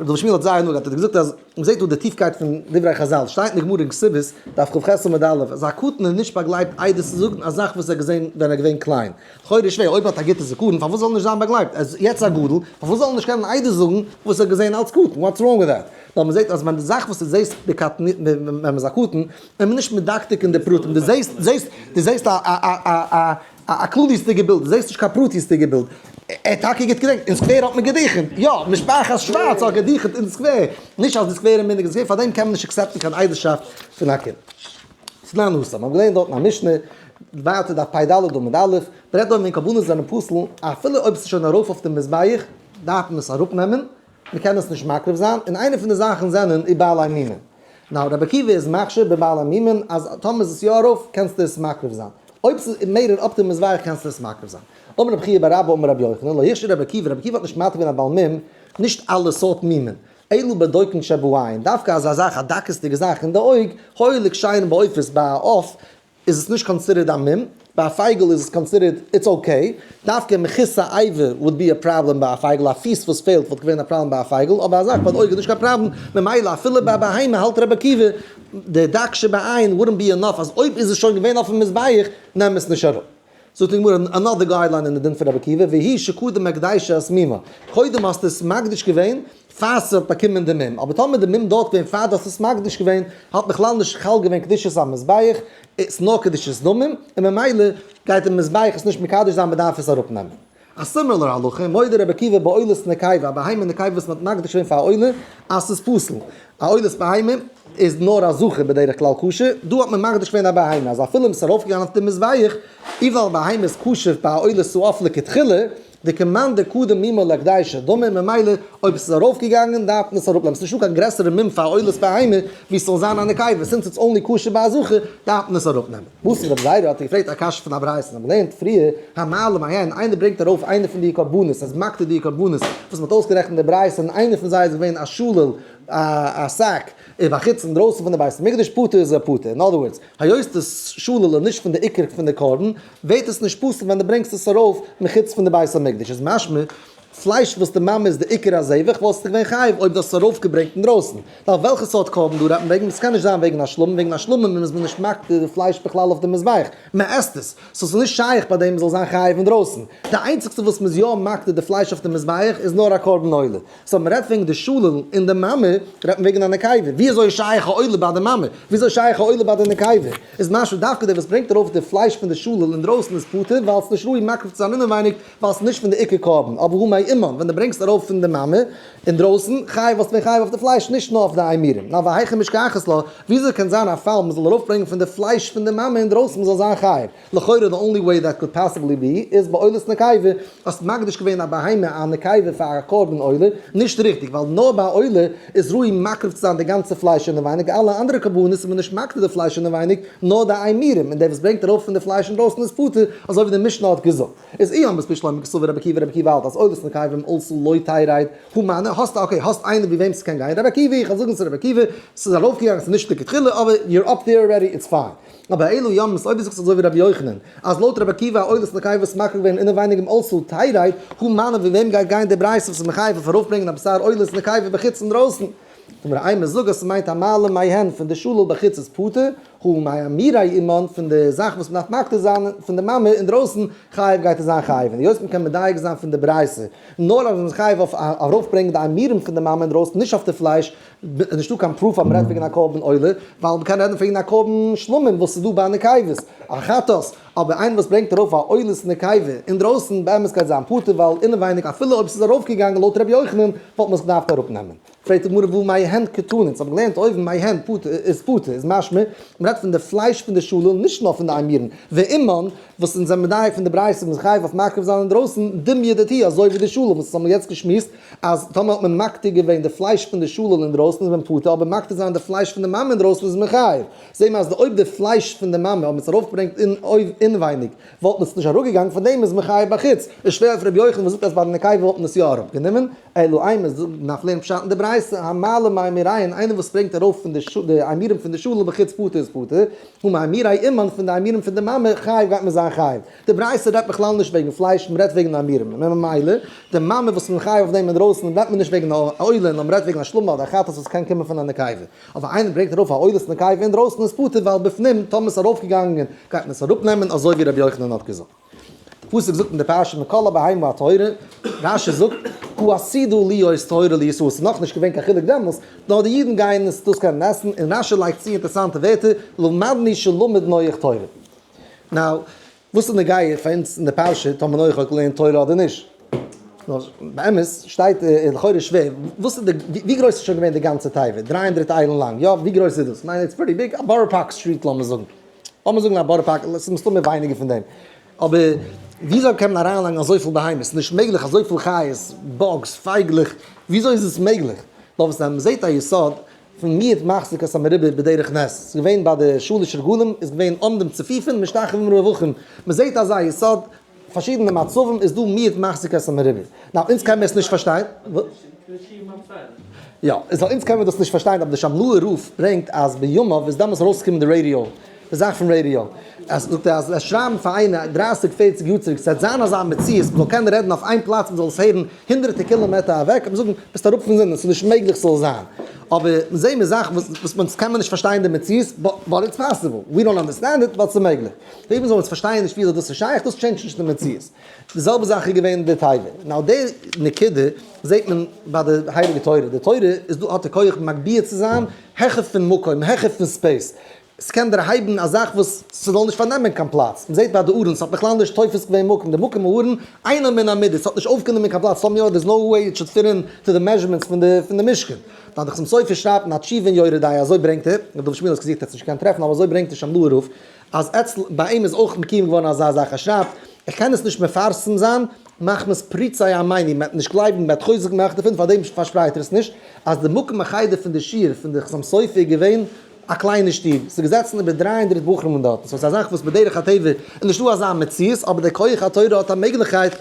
ר' שמואל האט זייער הנאה געהאט, ער האט געזאגט אז מען זעט דא די טיפקייט פון דברי חזל, שטייט אין די גמרא אין כתובות, דף כ"ח עמוד א', אז א קטן איז נישט באגלייבט עדות צו זאגן א זאך וואס ער האט געזען ווען ער איז געווען קליין. לכאורה איז שווער, אויב ער האט א גוטע זכרון פארוואס זאל ער נישט זיין באגלייבט? ער איז יעצט א גדול, פארוואס זאל ער נישט קענען עדות זאגן וואס ער האט געזען אלס קטן? what's wrong with that? נאר מען זעט אז ווען די זאך וואס דו זעסט בקטנות ווען מען איז א קטן, איז מען נישט מדקדק אין די פרטים, דו זעסט זעסט דו זעסט א א א א א כלליות'דיגע בילד, דו זעסט נישט קיין פרטיות'דיגע בילד. ער האט טאקע גוט געדענקט, אין סקווער האט מען געדוכנט, יא, משפחת שווארץ האט געדוכנט אין סקווער, נישט אז די סקווערע מנהג איז געווען, פארדעם קען מען נישט accept ן קיין עדות'שאפט פון א קינד. תנן התם, מ'האט געלערנט דארטן א משנה, ווייטער דף פ"ד עמוד א', מ'רעדט דא ווען קרבנות זענען פסול, אפילו אויב ס'איז שוין ארויף אויף די מזבח, דארף מען עס אראפנעמען, מ'קען עס נישט מקריב זיין, און איינע פון די זאכן זענען ובעלי מומין. now רבי עקיבא איז מכשיר בבעלי מומין אז טאמער איז עס יא ארויף קענסטו עס מקריב זיין, אויב ס'איז מערער אויף די מזבח קענסטו עס מקריב זיין. אמר רבי חייא בר אבא אמר רבי יוחנן, לא הכשיר רבי עקיבא, רבי עקיבא האט נישט מתיר געווען א בעל מום, נישט אלע סארט מומין, אלא בדוקין שבעין, דווקא אזא זאך א דקות'דיגע זאך אין די אויג, הואיל וכשרים בעופות ביי א עוף איז עס נישט considered א מום. ביי א פייגל איז עס considered it's okay, דווקא מחוסר אבר would be a problem ביי א פייגל, א פיס וואס פעלט וואלט געווען א פראבלעם ביי א פייגל, אבער א זאך ביי די אויג איז נישט קיין פראבלעם, ממילא אפילו ביי א בהמה האלט רבי עקיבא די דק שבעין wouldn't be enough אז אויב איז עס שוין געווען אויפן מזבח נעם עס נישט אראפ. זאגט די גמרא another guideline אין די דין פון רבי עקיבא, והיא שקדם הקדשה את מומה, קודם האסטו עס מקדיש געווען פאר ס'האט באקומען די מום, אבער טאמער די מום דארט געווען פאר דו האסט עס מקדיש געווען, האט בכלל נישט חל געווען קדושת המזבח, איז נאר קדושת דמים, און ממילא גייט די מזבח עס נישט מקדש זיין מ'דארף עס אראפנעמען. א similar הלכה, מודה רבי עקיבא בעולת נקבה, א בהמה נקבה וואס מ'האט מקדיש געווען פאר א עולה, אז ס'איז פסול. א עולת בהמה איז נאר א זכר בדרך כלל כשר, דא האט מען מקדיש געווען א בהמה, אז אפילו ס'איז ארויפגעגאנגען אויף די מזבח, אי ווייל בהמה איז כשר ביי א עולת העוף לכתחילה, דכמאן דקדם מומא להקדשה דמי, ממילא אויב עס איז ארויפגעגאנגען דארף מען עס אראפנעמען, ס'איז נישטא קיין גרעסערע מום פאר עולת בהמה ווי ס'זאל זיין א נקבה, since it's only כשר ביי א זכר דארף מען עס אראפנעמען. וואס איז רבי זירא האט ער געפרעגט א קשיא פון א ברייתא, מ'האט געלערנט פריער המעלה מהן, איינער ברענגט ארויף איינע פון די קרבנות, אז מקטיר די קרבנות וואס מ'האט אויסגערעכנט אין די ברייתא און איינע פון זיי איז געווען א שלל א sack בחוץ אינדרויסן פון די בית המקדש פטור איז ער פטור, אין other words היות די שלל איז נישט פון די עיקר פון די קרבן ווערט עס נישט פסול ווען דו ברענגסט עס ארויף מחוץ פון די בית המקדש, איז משמע פלייש וואס די מאמע איז די עיקר הזבח וואלסטו געווען חייב אויב דו האסט עס ארויפגעברענגט אינדרויסן, ווייל וועלכע סארט קרבן דא רעדט מען וועגן, עס קען נישט זיין וועגן א שלמים, וועגן א שלמים איז מען נישט מקטיר די פלייש בכלל אויף די מזבח, מען עסט עס, so ס'איז נישט שייך ביי דעם מ'זאל זיין חייב אינדרויסן, די איינציגסטע וואס מ'איז יא מקטיר די פלייש אויף די מזבח איז נאר א קרבן עולה. so מ'רעדט וועגן די שלל און די מאמע, רעדט מען וועגן א נקבה, ווי אזוי איז שייך א עולה ביי די מאמע? ווי אזוי איז שייך א עולה ביי די נקבה? איז משמע דווקא דער וואס ברענגט ארויף די פלייש פון די שלל אינדרויסן איז פטור ווייל ס'איז נישט ראוי מקריב צו זיין אינעווייניג ווייל ס'איז נישט פון די עיקר קרבן, אבער הא מאימן ווען דו ברענגסט ארויף פון די מאמע אינדרויסן, חייב וואלסטו געווען חייב אויף די פלייש נישט נאר אויף די אימורים. נאר והיכא משכחת לה, ווי אזוי קען זיין א פאל מ'זאל ארויפברענגען פון די פלייש פון די מאמע אינדרויסן מ'זאל זיין חייב? לכאורה the only way that could possibly be איז בעולת נקבה, האסט מקדיש געווען א בהמה א נקבה פאר א קרבן עולה, נישט ריכטיג ווייל נאר ביי עולה איז ראוי מקריב צו זיין די גאנצע פלייש אינעווייניג, אלע אנדערע קרבנות איז מען נישט מקטיר די פלייש אינעווייניג נאר די אימורים, און דער וואס ברענגט ארויף פון די פלייש אינדרויסן איז פטור, אזוי ווי די משנה האט געזאגט. איז אי אמרת בשלמא קסבר רבי עקיבא רבי עקיבא האלט אז עולת נקבה עלתה לא תרד הא מני, האסט okay האסט איינער ווי וועם ס'קען גיין רבי עקיבא איך וועל זאגן ס'איז רבי עקיבא ס'איז ארויפגעגאנגען ס'איז נישט לכתחילה אבער you're up there already it's fine. אבער אלא אי אמרת אויב דו זאגסט אזוי ווי רבי יוחנן, אז לויט רבי עקיבא א עולת נקבה וואס מקריב געווען אינעווייניג אים עלתה תרד, הא מני ווי וועם גייט גיין די ברייתא וואס איז מחייב אויף ארויפברענגען א בשר עולת נקבה בחוץ אינדרויסן? זאגט מיר אימא זאג אז ס'מיינט המעלה מהן פון די שלל בחוץ איז פטור, הא מאימורי אמן פון די זאך וואס מ'דארף מקטיר זיין פון די מאמע אינדרויסן חייב גייט עס זיין חייב, און היות מ'קען מדייק זיין פון די ברייתא נאר אז מ'איז חייב אויף ארויפברענגען די אימורים פון די מאמע אינדרויסן נישט אויף די פלייש, איז נישטא קיין proof אז מ'רעדט וועגן א קרבן עולה, ווייל מ'קען רעדן וועגן א קרבן שלמים וואס איז דא ביי נקבות, א חטאת, אבער איינער וואס ברענגט ארויף א עולת נקבה אינדרויסן באמת גייט זיין פטור ווייל אינעווייניג אפילו אויב ס'איז ארויפגעגאנגען לויט ר' יוחנן וואלט מען עס געדארפט אראפנעמען. פרעגט די גמרא והא מהן קתני, אונז האבן געלערנט אויבן מהן פטור איז פטור איז משמע מ'רעדט פון די פלייש פון די שלל נישט נאר פון די אימורין, ואמן וואס אונז זענען מדייק פון די ברייתא מ'איז חייב אויף מקריב זיין אינדרויסן דומיא דיתי' אזוי ווי די שלל וואס האבן מיר יעצט געשמועסט אז טאמער האט מען מקטיר געווען די פלייש פון די שלל אינדרויסן איז מען פטור אבער מקטיר זיין די פלייש פון די מאמע אינדרויסן איז מען חייב. זעהן מיר אז אויב די פלייש פון די מאמע האט מען עס ארויפגעברענגט אין אינווייניג וואלט מען עס נישט אראפגעגאנגען פאר דעם איז מען חייב בחוץ. איז שווער אויף רבי יוחנן וואס זאגט אז ביי די נקבה וואלט מען עס יא אראפגענומען. אלא אימא מ'דארף לערנען פשט אין די ברייתא המעלה מאימוריהן איינער וואס ברענגט ארויף פון די אימורים פון די שלל בחוץ פטור איז פטור. הא מאימורי אמן פון די אימורים פון די מאמע חייב גייט מען זיין חייב. די ברייתא רעדט בכלל נישט וועגן פלייש, מען רעדט וועגן אימורים, ממילא די מאמע וואס מען חייב אויף דעם אינדרויסן רעדט מען נישט וועגן א עולה, נאר מען רעדט וועגן א שלמים אדער א חטאת וואס קען קומען פון א נקבה. אבער איינער ברענגט ארויף א עולת נקבה אינדרויסן איז פטור ווייל בפנים טאמער ס'איז ארויפגעגאנגען גייט מען עס אראפנעמען אזוי ווי רבי יוחנן האט געזאגט. די פסוק זאגט אין די פרשה מכל הבהמה הטהורה, רש"י זאגט העתידה להיות טהורה לישראל, ס'איז נאכנישט געווען קיין חילוק דעמאלס, נאר די אידן גייען עס דאס קענען עסן, און רש"י לייגט צו אינטערעסאנטע ווערטער, למדנו שלמד נח תורה. now, וואס איז נוגע פאר אונז אין די פרשה טאמער נח האט געלערנט תורה אדער נישט? נאר באמת שטייט לכאורה שווער, וואס איז די, ווי גרויס איז שוין געווען די גאנצע תיבה? 300 איילן לאנג, יא? ווי גרויס איז דאס? כ'מיין it's pretty big, א בארא פארק street לאמיר זאגן. לאמיר זאגן א בארא פארק, עס איז מסתמא ווייניגער פון דעם. אבער וויאזוי קען מען אריינלייגן אזויפיל בהמות? ס'איז נישט מעגליך אזויפיל חיות, bugs, פייגלעך, וויאזוי איז עס מעגליך? נאר וואס מ'זעט א יסוד, פון מיעוט מחזיק את המרובה בדרך נס, ס'איז געווען ביי די שלש רגלים איז געווען עומדים צפופים משתחווים רווחים, מ'זעט אזא יסוד, פארשידענע מצבים איז דא מיעוט מחזיק את המרובה, now אונז קען מיר עס נישט פארשטיין, יא, אונז קען מיר דאס נישט פארשטיין אבער די שאמלא'ער רב ברענגט אז בימיו איז דעמאלס ארויסגעקומען די ראדיא. די זאך פון רעדיא. אז זאגט ער אז עס שרייבן פאר איינער דרייסיג פערציג יאר צוריק ס'וועט זיין אזא מציאות מ'זאל קענען רעדן אויף איין פלאץ מ'זאל עס הערן הונדערטער קילאמעטער אוועק, וועט מען זאגן ביסט אראפ פון זינען ס'איז נישט מעגליך ס'זאל זיין. אבער זעהן מיר זאכן וואס וואס אונז קען מען נישט פארשטיין די מציאות but it's possible, we don't understand it but ס'איז מעגליך. even though אונז פארשטייען נישט וויאזוי דאס איז שייך דאס change ט נישט די מציאות. די זעלבע זאך איז געווען די תיבה. Now די נקודה זעהט מען ביי די הייליגע תורה, די תורה איז דא האט די כח מגביה צו זיין העכער פון מקום, העכער פון space, ס'קען דערהייבן א זאך וואס ס'זאל נישט פארנעמען קיין פלאץ, מ'זעט ביי די ארון ס'האט בכלל נישט תופס געווען מקום, די מקום הארון אינו מן המידה, ס'האט נישט אויפגענומען קיין פלאץ, some יא, there's no way it should fit in to the measurements פון די פון די משכן. דאן די חתם סופר שרייבט אין א תשובה אין יורה דעה אזוי ברענגט ער, ר' דוד שמואל האט עס געזוכט ער האט עס נישט געקענט טרעפן אבער אזוי ברענגט ער שם להרב אז אצל ביי אים איז אויך מקוים געווארן אזא זאך, ער שרייבט איך קען עס נישט מפרסם זיין מחמת פריצי עמנו, מ'וועט נישט גלייבן, מ'וועט חוזק מאכן דערפון, פארדעם פארשפרייט ער עס נישט, אז די מקום החדר פון די שיעור פון די חתם סופר איז געווען א קליינע שטוב, ס'איז געזעצן איבער 300 בחורים אין דארטן, סאו ס'איז א זאך וואס בדרך הטבע איז נישטא אזא מציאות, אבער דער כח התורה האט א מעגליכקייט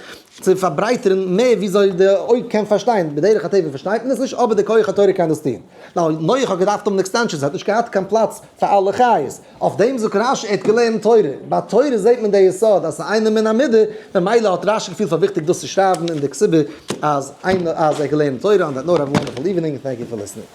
צו פארברייטערן מער וויאזוי די אויג קען פארשטיין, בדרך הטבע פארשטייט מען עס נישט, אבער דער כח התורה קען דאס טון. Now, נח האט געדארפט האבן extensions, ער האט נישט געהאט קיין פלאץ פאר אלע חיות, אויף דעם זאגט רשי ער האט געלערנט תורה, ביי תורה זעט מען די יסוד אז ס'איז אינו מן המידה, ממילא האט רשי געפילט פאר וויכטיג דאס צו שרייבן אין די כתובה אז איינער אז ער האט געלערנט תורה, on that note have a wonderful evening, thank you for listening.